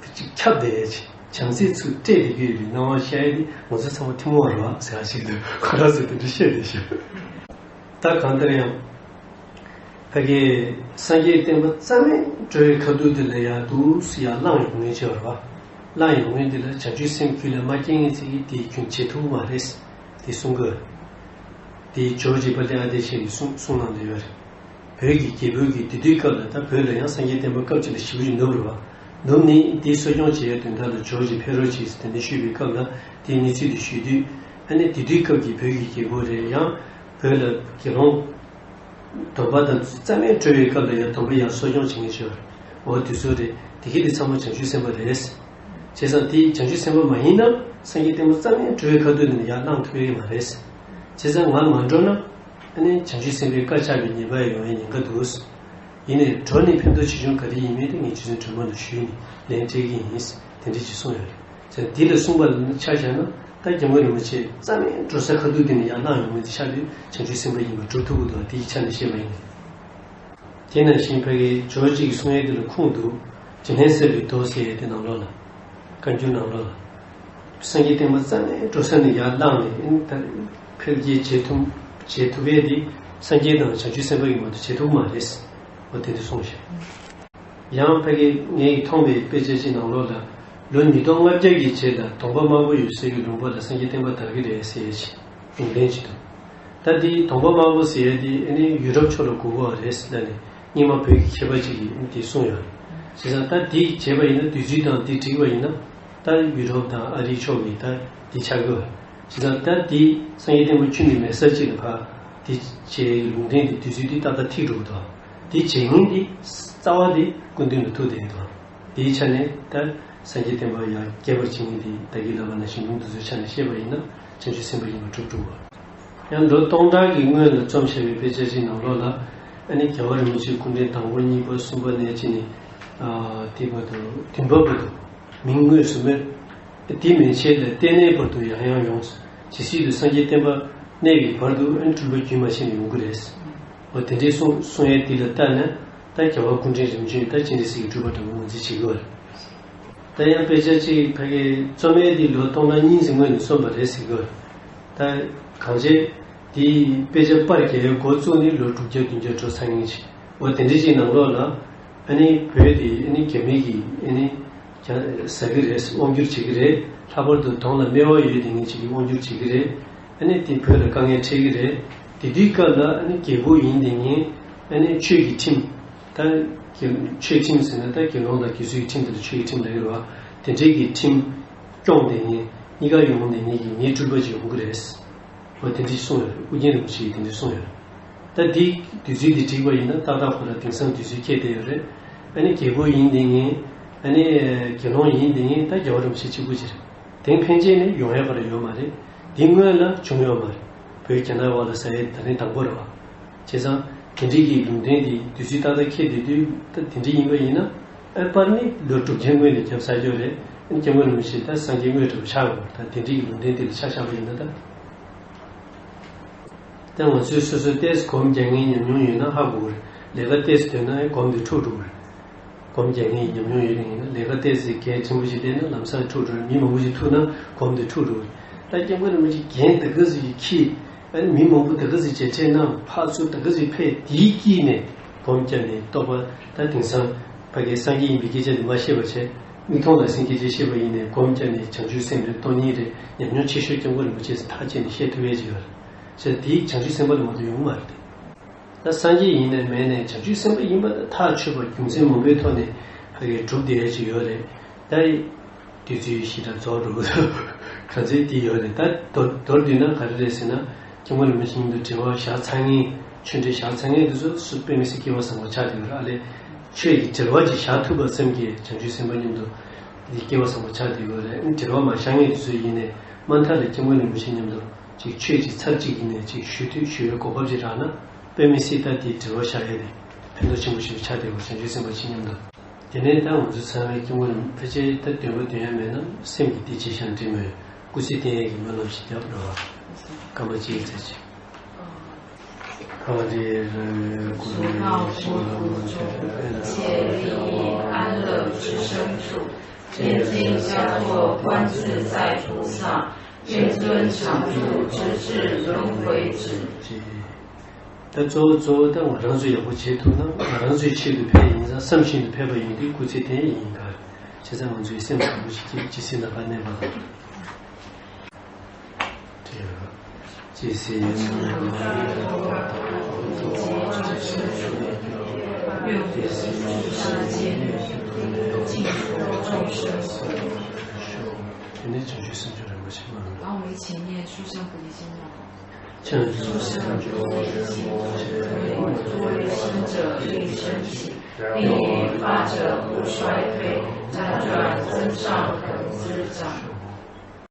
གཅིག་ཁྱབ་བསྡད་ཡས་ཅིག་བྱམས་བརྩེ་ཚུར་སྤྲད་བསྡད་རྒྱུ་ཡོད་པའི་སྣང་བ་ཤར་ཡས་དེ་ང་ཚོ་ཚང་མ་ཐུན་མོང་བ་རེད་བ་ཟེར་བ་ཞིག་འདུག་ཁོ་རང་ཚོས་དེ་འདྲ་བཤད་བསྡད་ཤག་ད་གང་ལྟར་ཡང་། ཕ་གིའི་སངས་རྒྱས་བསྟན་པ་རྩ་མེད་འགྲོ་བའི་ཁ་ཐུག་དེ་ལ་ཡར་འདུག་སེ་ཡར་ལངས་ཡོང་མཁན་ཅིག་ཡོད་རེད་བ། ལངས་ཡོང་མཁན་དེ་ལ་བྱང་ཆུབ་སེམས་རྒྱུད་ལ་མ་སྐྱེས་མཁན་ཅིག་གིས་དེ་རྒྱུན་བྱེད་ཐུབ་ཀྱི་མ་རེད། དེ་གསུང་གི་ཡོད་རེད། དེ་ཇོ་བོ་རྗེ་དཔལ་ལྡན་ཨ་ཏི་ཤ་ཡི་གསུང་གསུང་གནང་དེ་ཡོད་རེད། བོད་ཀྱི་རྒྱལ་པོའི་གི་དེ་དུས་སྐབས་ལ་ད་བོད་ལ་ཡང་སངས་རྒྱས་བསྟན་པ་སྐབས་གཅིག་ལ་ཞེ་པོ་ཅིག་ནུབ་རེད་བ། ནུབ་ནས་དེ་གསོ་སྐྱོང་བྱེད་ཡའི་དོན་དག་ལ་ཇོ་བོ་རྗེ་ཕེབས་རོགས་གྱིས་ཟེར་དེ་འདྲ་ཞུས་པའི་སྐབས་ལ་དེའི་གནས་ཚུལ་དེ་ཞུས་དུས། ཨ་ནི་དེ་དུས་སྐབས་ཀྱི་བོད་ཀྱི་རྒྱལ་པོ་རེད་ཡང་། བོད་ལ་དགེ་སློང་། སྡོམ་པ་དང་རྩ་མེད་སྤྲོ་བའི་སྐབས་ལ་ཡང་སྡོམ་པ་ཡར་གསོ་སྐྱོང་བྱེད་མཁན་ཅིག་ཡོད་རེད། འོ་དེ་ཚོ་རེད། དེ་གི་དེ་ཚང་མ་བྱང་ཆུབ་སེམས་དཔའ་རེད། བྱས་ཙང་དེ་བྱང་ཆུབ་སེམས་དཔའ་མ་ཡིན་ན་སངས་རྒྱས་བསྟན་པ་རྩ་མེད་འགྲོ་བའི་ཁ་ཐུག་ནས་ཡར་ལངས་ཐུབ་ཡས་མ་རེད། བྱས་ཙང་ང་མ་འགྲོ་ན་ཨ་ནི་བྱང་ཆུབ་སེམས་དཔའི་བཀའ་ཆགས་པའི་ཉེས་པ་ཡོང་བའི་ཉེན་ཁ་འདུག་ཡིན་ནའི་འགྲོ་ནས་ཕན་ཐོགས་ཆེ་ཆུང་ག་རེ་ཡིན་མིན་དེ་ངས་རྗེ་བཙུན་སྒྲོལ་མ་ལ་ཞུས་ནས་ལན་སྤྲད་ཀྱི་ཡིན། དེ་འདྲ་ཅིག་གསུངས་ཡོད་རེད། ཅེས་འདི་ལ་གསུངས་པ་ལ་ཆ་བཞག་ན་ད་སྐྱབས་མགོན་རིན་པོ་ཆེ་རྩ་ནས་འགྲོ་ས་ཁ་ཐུག་དེ་ནས་ཡར་ལངས་ཡོང་མི་དེ་ཆགས་དུས་བྱང་ཆུབ་སེམས་དཔའ་ཡིན་པ་སྒྲུབ་ཐུབ་ཀྱི་འདུག་དེའི་ཆ་ནས་བཤད་པ་ཡིན། དེ་ནང་བཞིན་ཕ་གིའི་ཇོ་བོ་རྗེ་གི་གསུང་ཡས་དེ་ལ་ཁུངས་འདུག་འཇིགས་ལན་བསལ་བའི་མདོ་ཟེར་ཡས་དེ་ནང་ལོགས་ལ། བཀའ་འགྱུར་ནང་ལོགས་ལ། སངས་རྒྱས་བསྟན་པ་རྩ་ནས་འགྲོ་ས་ནས་ཡར་ལངས་ནས་ཨེ་ད་འཕེལ་རྒྱས་བྱེད་ཐུབ་བྱེད་ཐུབ་ཡས་དེ་སངས་རྒྱས་དང་བྱང་ཆུབ་སེམས་དཔའ་ཡིན་མ་གཏོགས་བྱེད་ཐུབ་མ་རེད། འོ་དེ་འདྲ་གསུངས་ཤག་ཡང་ཕ་གི་ངས་མཐོང་བའི་དཔེ་ཆ་ཞིག་ནང་ལོགས་ལ། ལོ་ཉིས་སྟོང་ལྔ་བརྒྱ་གི་རྗེས་ལ་གདོང་པ་དམར་པོ་ཡོད་སའི་ལུང་པ་ལ་སངས་རྒྱས་བསྟན་པ་དར་གྱི་རེད་ཟེར་ཡས་ཅིག་ལུང་བསྟན་ཅིག་འདུག་ད་འདི་གདོང་པ་དམར་པོ་ཟེར་ཡས་འདི་ཨ་ནི་ཡུ་རོབ་ཕྱོགས་ལ་གོ་གི་རེད་ཟེར་ལབ་ནས་རྙིང་མ་བོད་ཀྱི་མཁས་པ་ཅིག་གིས་འདི་གསུངས་ཡོད་རེད། བྱས་ཙང་ད་འདི་བྱས་པ་ཡིན་ན་དུས་ཚོད་དང་འདི་འགྲིག་པ་ཡིན་ན་ད་ཡུ་རོབ་དང་ཨ་རིའི་ཕྱོགས་ཀྱི་ད་འདི་ཆགས་ཀྱི་ཡོད་རེད། བྱས་ཙང་ད་འདི་སངས་རྒྱས་བསྟན་པ་ཁྱོན་ནས་མེད་ས་ཅིག་ལ་ཕར་འདི་བྱས་ལུང་བསྟན་འདི་དུས་ཚོད་འདི་ཏག་ཏག་ཐིག་འགྲོ་གི་འདུག་འདི་བྱེད་མཁན་འདི་རྩ་བ་འདི་སྐུ་མདུན་ལ་ཐུག་བསྡད་ཡོད་འདུག་དེའི་ཆ་ནས་ད་སངས་རྒྱས་བསྟན་པ་ཡར་རྒྱས་པར་བྱེད་མཁན་འདི་ད་གིན་ལབ་པ་ནང་བཞིན་ལུང་དེ་ཚོའི་ཆ་ནས་བཤད་པ་ཡིན་ན་བྱང་ཆུབ་སེམས་དཔའ་ཡིན་པ་གྲུབ་འགྲོ་གི་ཡོད། ཡང་ལོ་སྟོང་ཕྲག་གི་སྔོན་ལ་རྩོམ་བྱས་པའི་དཔེ་ཆ་ཞིག་ནང་ལོགས་ལ་ཨ་ནི་རྒྱལ་བ་རིན་པོ་ཆེའི་སྐུ་ཕྲེང་དང་པོ་གཉིས་པ་གསུམ་པ་ནས་ཅི་ནི་ཨ་དེ་བར་དུ་བདུན་པ་བར་དུ་མིང་དངོས་སུ་སྨོས། དེ་མན་ཆད་ལ་ལྟེ་གནས་བར་དུ་ཡང་ཡང་ཡོང་། ཇི་སྲིད་དུ་སངས་རྒྱས་བསྟན་པ་གནས་པའི་བར་དུ་ཨ་ནི་སྤྲུལ་པ་རྒྱུན་མ་ཆད་ནས་ཡོང་གི་རེད། འོ་དེ་འདྲའི་གསུང་གསུང་ཡས་འདི་ལ་ལྟ་ན་ད་རྒྱལ་བ་སྐུ་ཕྲེང་རིམ་བྱོན་ད་སྤྱན་རས་གཟིགས་ཀྱི་སྤྲུལ་པ་འདྲ་བོ་ངོས་འཛིན་བྱེད་ཀྱི་ཡོད་རེད། ད་ཡང་དཔེ་ཆ་གཅིག་ཕ་གིའི་རྩོམ་ཡས་འདི་ལོ་སྟོང་ཕྲག་གཉིས་ཙམ་སྔོན་ནས་རྩོམ་པ་རེད་ཟེར་གྱི་ཡོད་རེད། ད་གང་བྱས་འདིའི་དཔེ་ཆ་པར་རྒྱག་ཡས་འགོ་བཙུགས་ནས་ལོ་དྲུག་བརྒྱ་བདུན་བརྒྱ་འགྲོ་ཚར་མཁན་ཅིག་འོ་དེ་འདྲ་ཅིག་ནང་ལོགས་ལ་ཨ་ནི་བོད་དེ་ཨ་ནི་རྒྱ་མི་གིས་ཨ་ནི་ཟ་གི་རེད། དབང་བསྒྱུར་བྱེད་ཀྱི་རེད། ལྷག་པར་དུ་གདོང་ལ་སྨེ་བ་ཡོད་དེ་ངན་ཅིག་གིས་དབང་བསྒྱུར་བྱེད་ཀྱི་རེད། ཨ་ནི་དེ་བོད་ལ་དཀའ་ངལ་འཕྲད་ཀྱི་རེད། དེ་དུས་སྐབས་ལ་ཨ་ནི་རྒྱལ་པོ་ཡིན་དེ་ངན་ཨ་ནི་ཆོས་ཀྱི་ཁྲིམས་ད་ཆོས་ཁྲིམས་ཟེར་ན་ད་དགེ་སློང་དང་དགེ་ཚུལ་གྱི་ཁྲིམས་དེ་ལ་ཆོས་ཀྱི་ཁྲིམས་ལབ་ཀྱི་རེད་བ། དེ་འདྲའི་གི་ཁྲིམས་སྐྱོང་དེ་ངན་གཉིས་ཀ་ཡོང་དེ་ངན་གྱི་ངའི་སྤྲུལ་པ་ཅིག་ཡོང་གི་རེད། འོ་དེ་འདྲ་གསུངས་ཡོད་རེད། ཨོ་རྒྱན་རིན་པོ་ཆེས་དེ་འདྲ་གསུངས་ཡོད་རེད། ད་འདི་དུས་ཚོད་འདི་བསྒྲིགས་པ་ཡིན་ན་ཏག་ཏག་ཁོ་ར་དེང་སང་དུས་ཚོད་འཁེལ་བསྡད་ཡོད་རེད། ཨ་ནི་རྒྱལ་པོ་ཡིན་དེ་ངན་ཨ་ནི་དགེ་སློང་ཡིན་དེ་ངན་ད་རྒྱལ་བ་རིན་པོ་ཆེ་གཅིག་པུ་ཅིག་རེད། དེང་ཕན་ཆད་ནས་ཡོང་ཡག་ག་རེ་ཡོད་མ་རེད། འདི་སྔོན་ལ་བྱུང་ཡོད་མ་རེད། བོད་རྒྱ་ནག་དབར་ལ་ཟ་ཡས་ད་རིང་དང་པོ་རེད་བ། བྱས་ཙང་དེ་འདྲའི་གི་ལུང་བསྟན་འདི་དུས་ཚོད་ཏག་ཏག་འཁེལ་བསྡད་དུས་ད་དེ་འདྲ་ཡིན་པ་ཡིན་ན་ཨ་པར་ནི་ལོ་དྲུག་བརྒྱའི་སྔོན་ནས་བརྒྱབ་ཚར་ཡོད་རེད། ཨ་ནི་སྐྱབས་མགོན་རིན་པོ་ཆེ་ད་སངས་རྒྱས་དངོས་འདྲ་བོ་ཆགས་ཡོད་རེད། ད་དེ་འདྲའི་གི་ལུང་བསྟན་འདི་ལ་ཆ་བཞག་པ་ཡིན་ན་ད། ད་ང་ཚོས་སོ་སོ་ཏོག་ཙམ་སྒོམ་རྒྱག་མཁན་ཉམས་མྱོང་ཡོད་ན་ཧ་གོ་གི་རེད། ལས་ཀ་ཏོག་ཙམ་འདོན་ན་སྒོམ་དེ་འཁྲུག་འགྲོ་གི་རེད། སྒོམ་རྒྱག་མཁན་ཉམས་མྱོང་ཡོད་མཁན་ཡིན་ན་ལས་ཀ་ཏོག་ཙམ་གལ་ཆེན་པོ་ཞིག་ལས་ན་ལམ་སང་འཁྲུག་འགྲོ་རེད། མི་མང་པོ་ཞིག་ཐུག་ན་སྒོམ་དེ་འཁྲུག་འགྲོ་གི་རེད། ད་སྐྱབས་མགོན་རིན་པོ་ཆེ་རྒན་ད་ག་ཟིག་གིས་ཁྱེད་ཨ་ནི་མི་མང་པོ་ད་ག་ཟིག་མཇལ་འཕྲད་གནང་ཕར་ཚུར་ད་ག་ཟིག་ཕེབས་དེའི་དཀྱིལ་ནས་སྒོམ་རྒྱག་ནས་རྟོགས་པ་ད་དེང་སང་ཕ་གིའི་སངས་རྒྱས་ཡིན་པའི་སྐད་ཆ་དེ་མ་བཤད་པ་བྱས། མིག་མཐོང་ལག་ཟིན་སྐད་ཆ་བཤད་པ་ཡིན་ནའི་སྒོམ་རྒྱག་ནས་བྱང་ཆུབ་སེམས་དེ་རྟོགས་མཁན་རེད། ཉམས་མྱོང་ཆེ་ཤོས་སྐྱབས་མགོན་རིན་པོ་ཆེ་ཐག་བཅད་ནས་བཤད་ཐུབ་ཡས་ཅིག་ཡོད་རེད། ཟེར་དེ་བྱང་ཆུབ་སེམས་དཔའ་ལ་མ་གཏོགས་ཡོང་གི་མ་རེད་དེ། ད་སངས་རྒྱས་ཡིན་ནའི་མེད་ནའི་བྱང་ཆུབ་སེམས་དཔའ་ཡིན་པ་དང་ཐག་ཆོད་པ་རྒྱུ་མཚན་མང་པོའི་ཐོག་ནས་ཕ་གིར་གྲུབ་བསྡད་ཡ་ཅིག་ཡོད་རེད། ད་དུས་ཚོད་ཞེ་དྲག་རྫོགས་འགྲོ་གི་འདུག་གང་ཚེ་དེ་ཡོད་རེད། ད་མདོར་མདོར་བསྡུས་ན་ག་རེ་རེད་ཟེར་ན། སྐྱབས་མགོན་རིན་པོ་ཆེ་མཉམ་དུ་འབྲེལ་བ་བཞག་ཚར་མཁན། ཆོས་འབྲེལ་བཞག་ཚར་མཁན་དེ་ཚོ་སུ་དཔེ་མི་སྲིད་སྐལ་བ་བཟང་པོ་ཆགས་བསྡད་ཡོད་རེད། ཨ་ལས་ཆོས་ཀྱི་འབྲེལ་བ་ཅིག་བཞག་ཐུབ་པ་སེམས་ཀྱི་བྱང་ཆུབ་སེམས་དཔའ་མཉམ་དུ་འདི་སྐལ་བ་བཟང་པོ་ཆགས་བསྡད་ཡོད་རེད། ཨ་ནི་འབྲེལ་བ་མ་བཞག་མཁན་དེ་ཚོ་ཡིན་ནའི་མ་མཐའ་ལ་སྐྱབས་མགོན་རིན་པོ་ཆེ་མཉམ་དུ་ཅིག་ཆོས་ཀྱི་ཚར་གཅིག་ཡིན་ནའི་ཅིག་ཞུ་དུས་ཞུ་བའི་གོ་སྐབས་ཅིག་རག་ན་དཔེ་མི་སྲིད། ད་དེ་འབྲེལ་བ་བཞག་ཡས་དེ་ཕན་ཐོགས་ཆེན་པོ་ཞིག་ཆགས་བསྡད་ཡོད་རེད། བྱང་ཆུབ་སེམས་དཔའ་ཆེ་མཉམ་དུ། དེ་ནས་ད་ང་ཚོ་ཚང་མས་སྐྱབས་མགོན་རིན་པོ་ཆེ་ད་འདོན་པ་འདོན་ཡ་མེད་ན་སེམས་ཀྱི་བདེ་སྐྱིད་ཤང་འདྲེ་མོས་སྐུ་ཚེ་བརྟན་ཡས་ཀྱི་སྨོན་ལམ་ཞིག་བརྒྱབ་རོགས། སྐར་མ་གཅིག་ཙམ་ཅིག་ཨ་རེ་རེ་ཀུ་རེ་ཤི་ལ་མ་ཆེ་ཨེ་ན། 一切利益安乐之生处，天津家国观自在菩萨，愿尊常住直至轮回止。 ད་གཙོ་བོ་གཙོ་བོ་ད་ང་རང་ཚོ་ཡག་པོ་བྱེད་ཐུབ་ན་ང་རང་ཚོའི་ཆེད་དུ་ཕེབས་ཡིན་ཙང་། བསམ་བཞིན་དུ་ཕེབས་པ་ཡིན་དུས་སྐུ་ཚེ་བརྟན་ཡིན་ག་རེད། བྱས་ཙང་ང་ཚོའི་སེམས་བཟང་པོ་ཞིག་སྐྱེས། ཇི་སྲིད་ན་ཕར་གནས་པ་དང་། ཇི་སྲིད་ན། 愿我们的世上的见证，尽度众生所愿。 དེ་ནས་བྱང་ཆུབ་སེམས་མཆོག་རིན་པོ་ཆེ་མ། 当我们一起念书生菩提心咒。 众生诸业习，诸为生者必生起，必发者不衰退，辗转增上等滋长。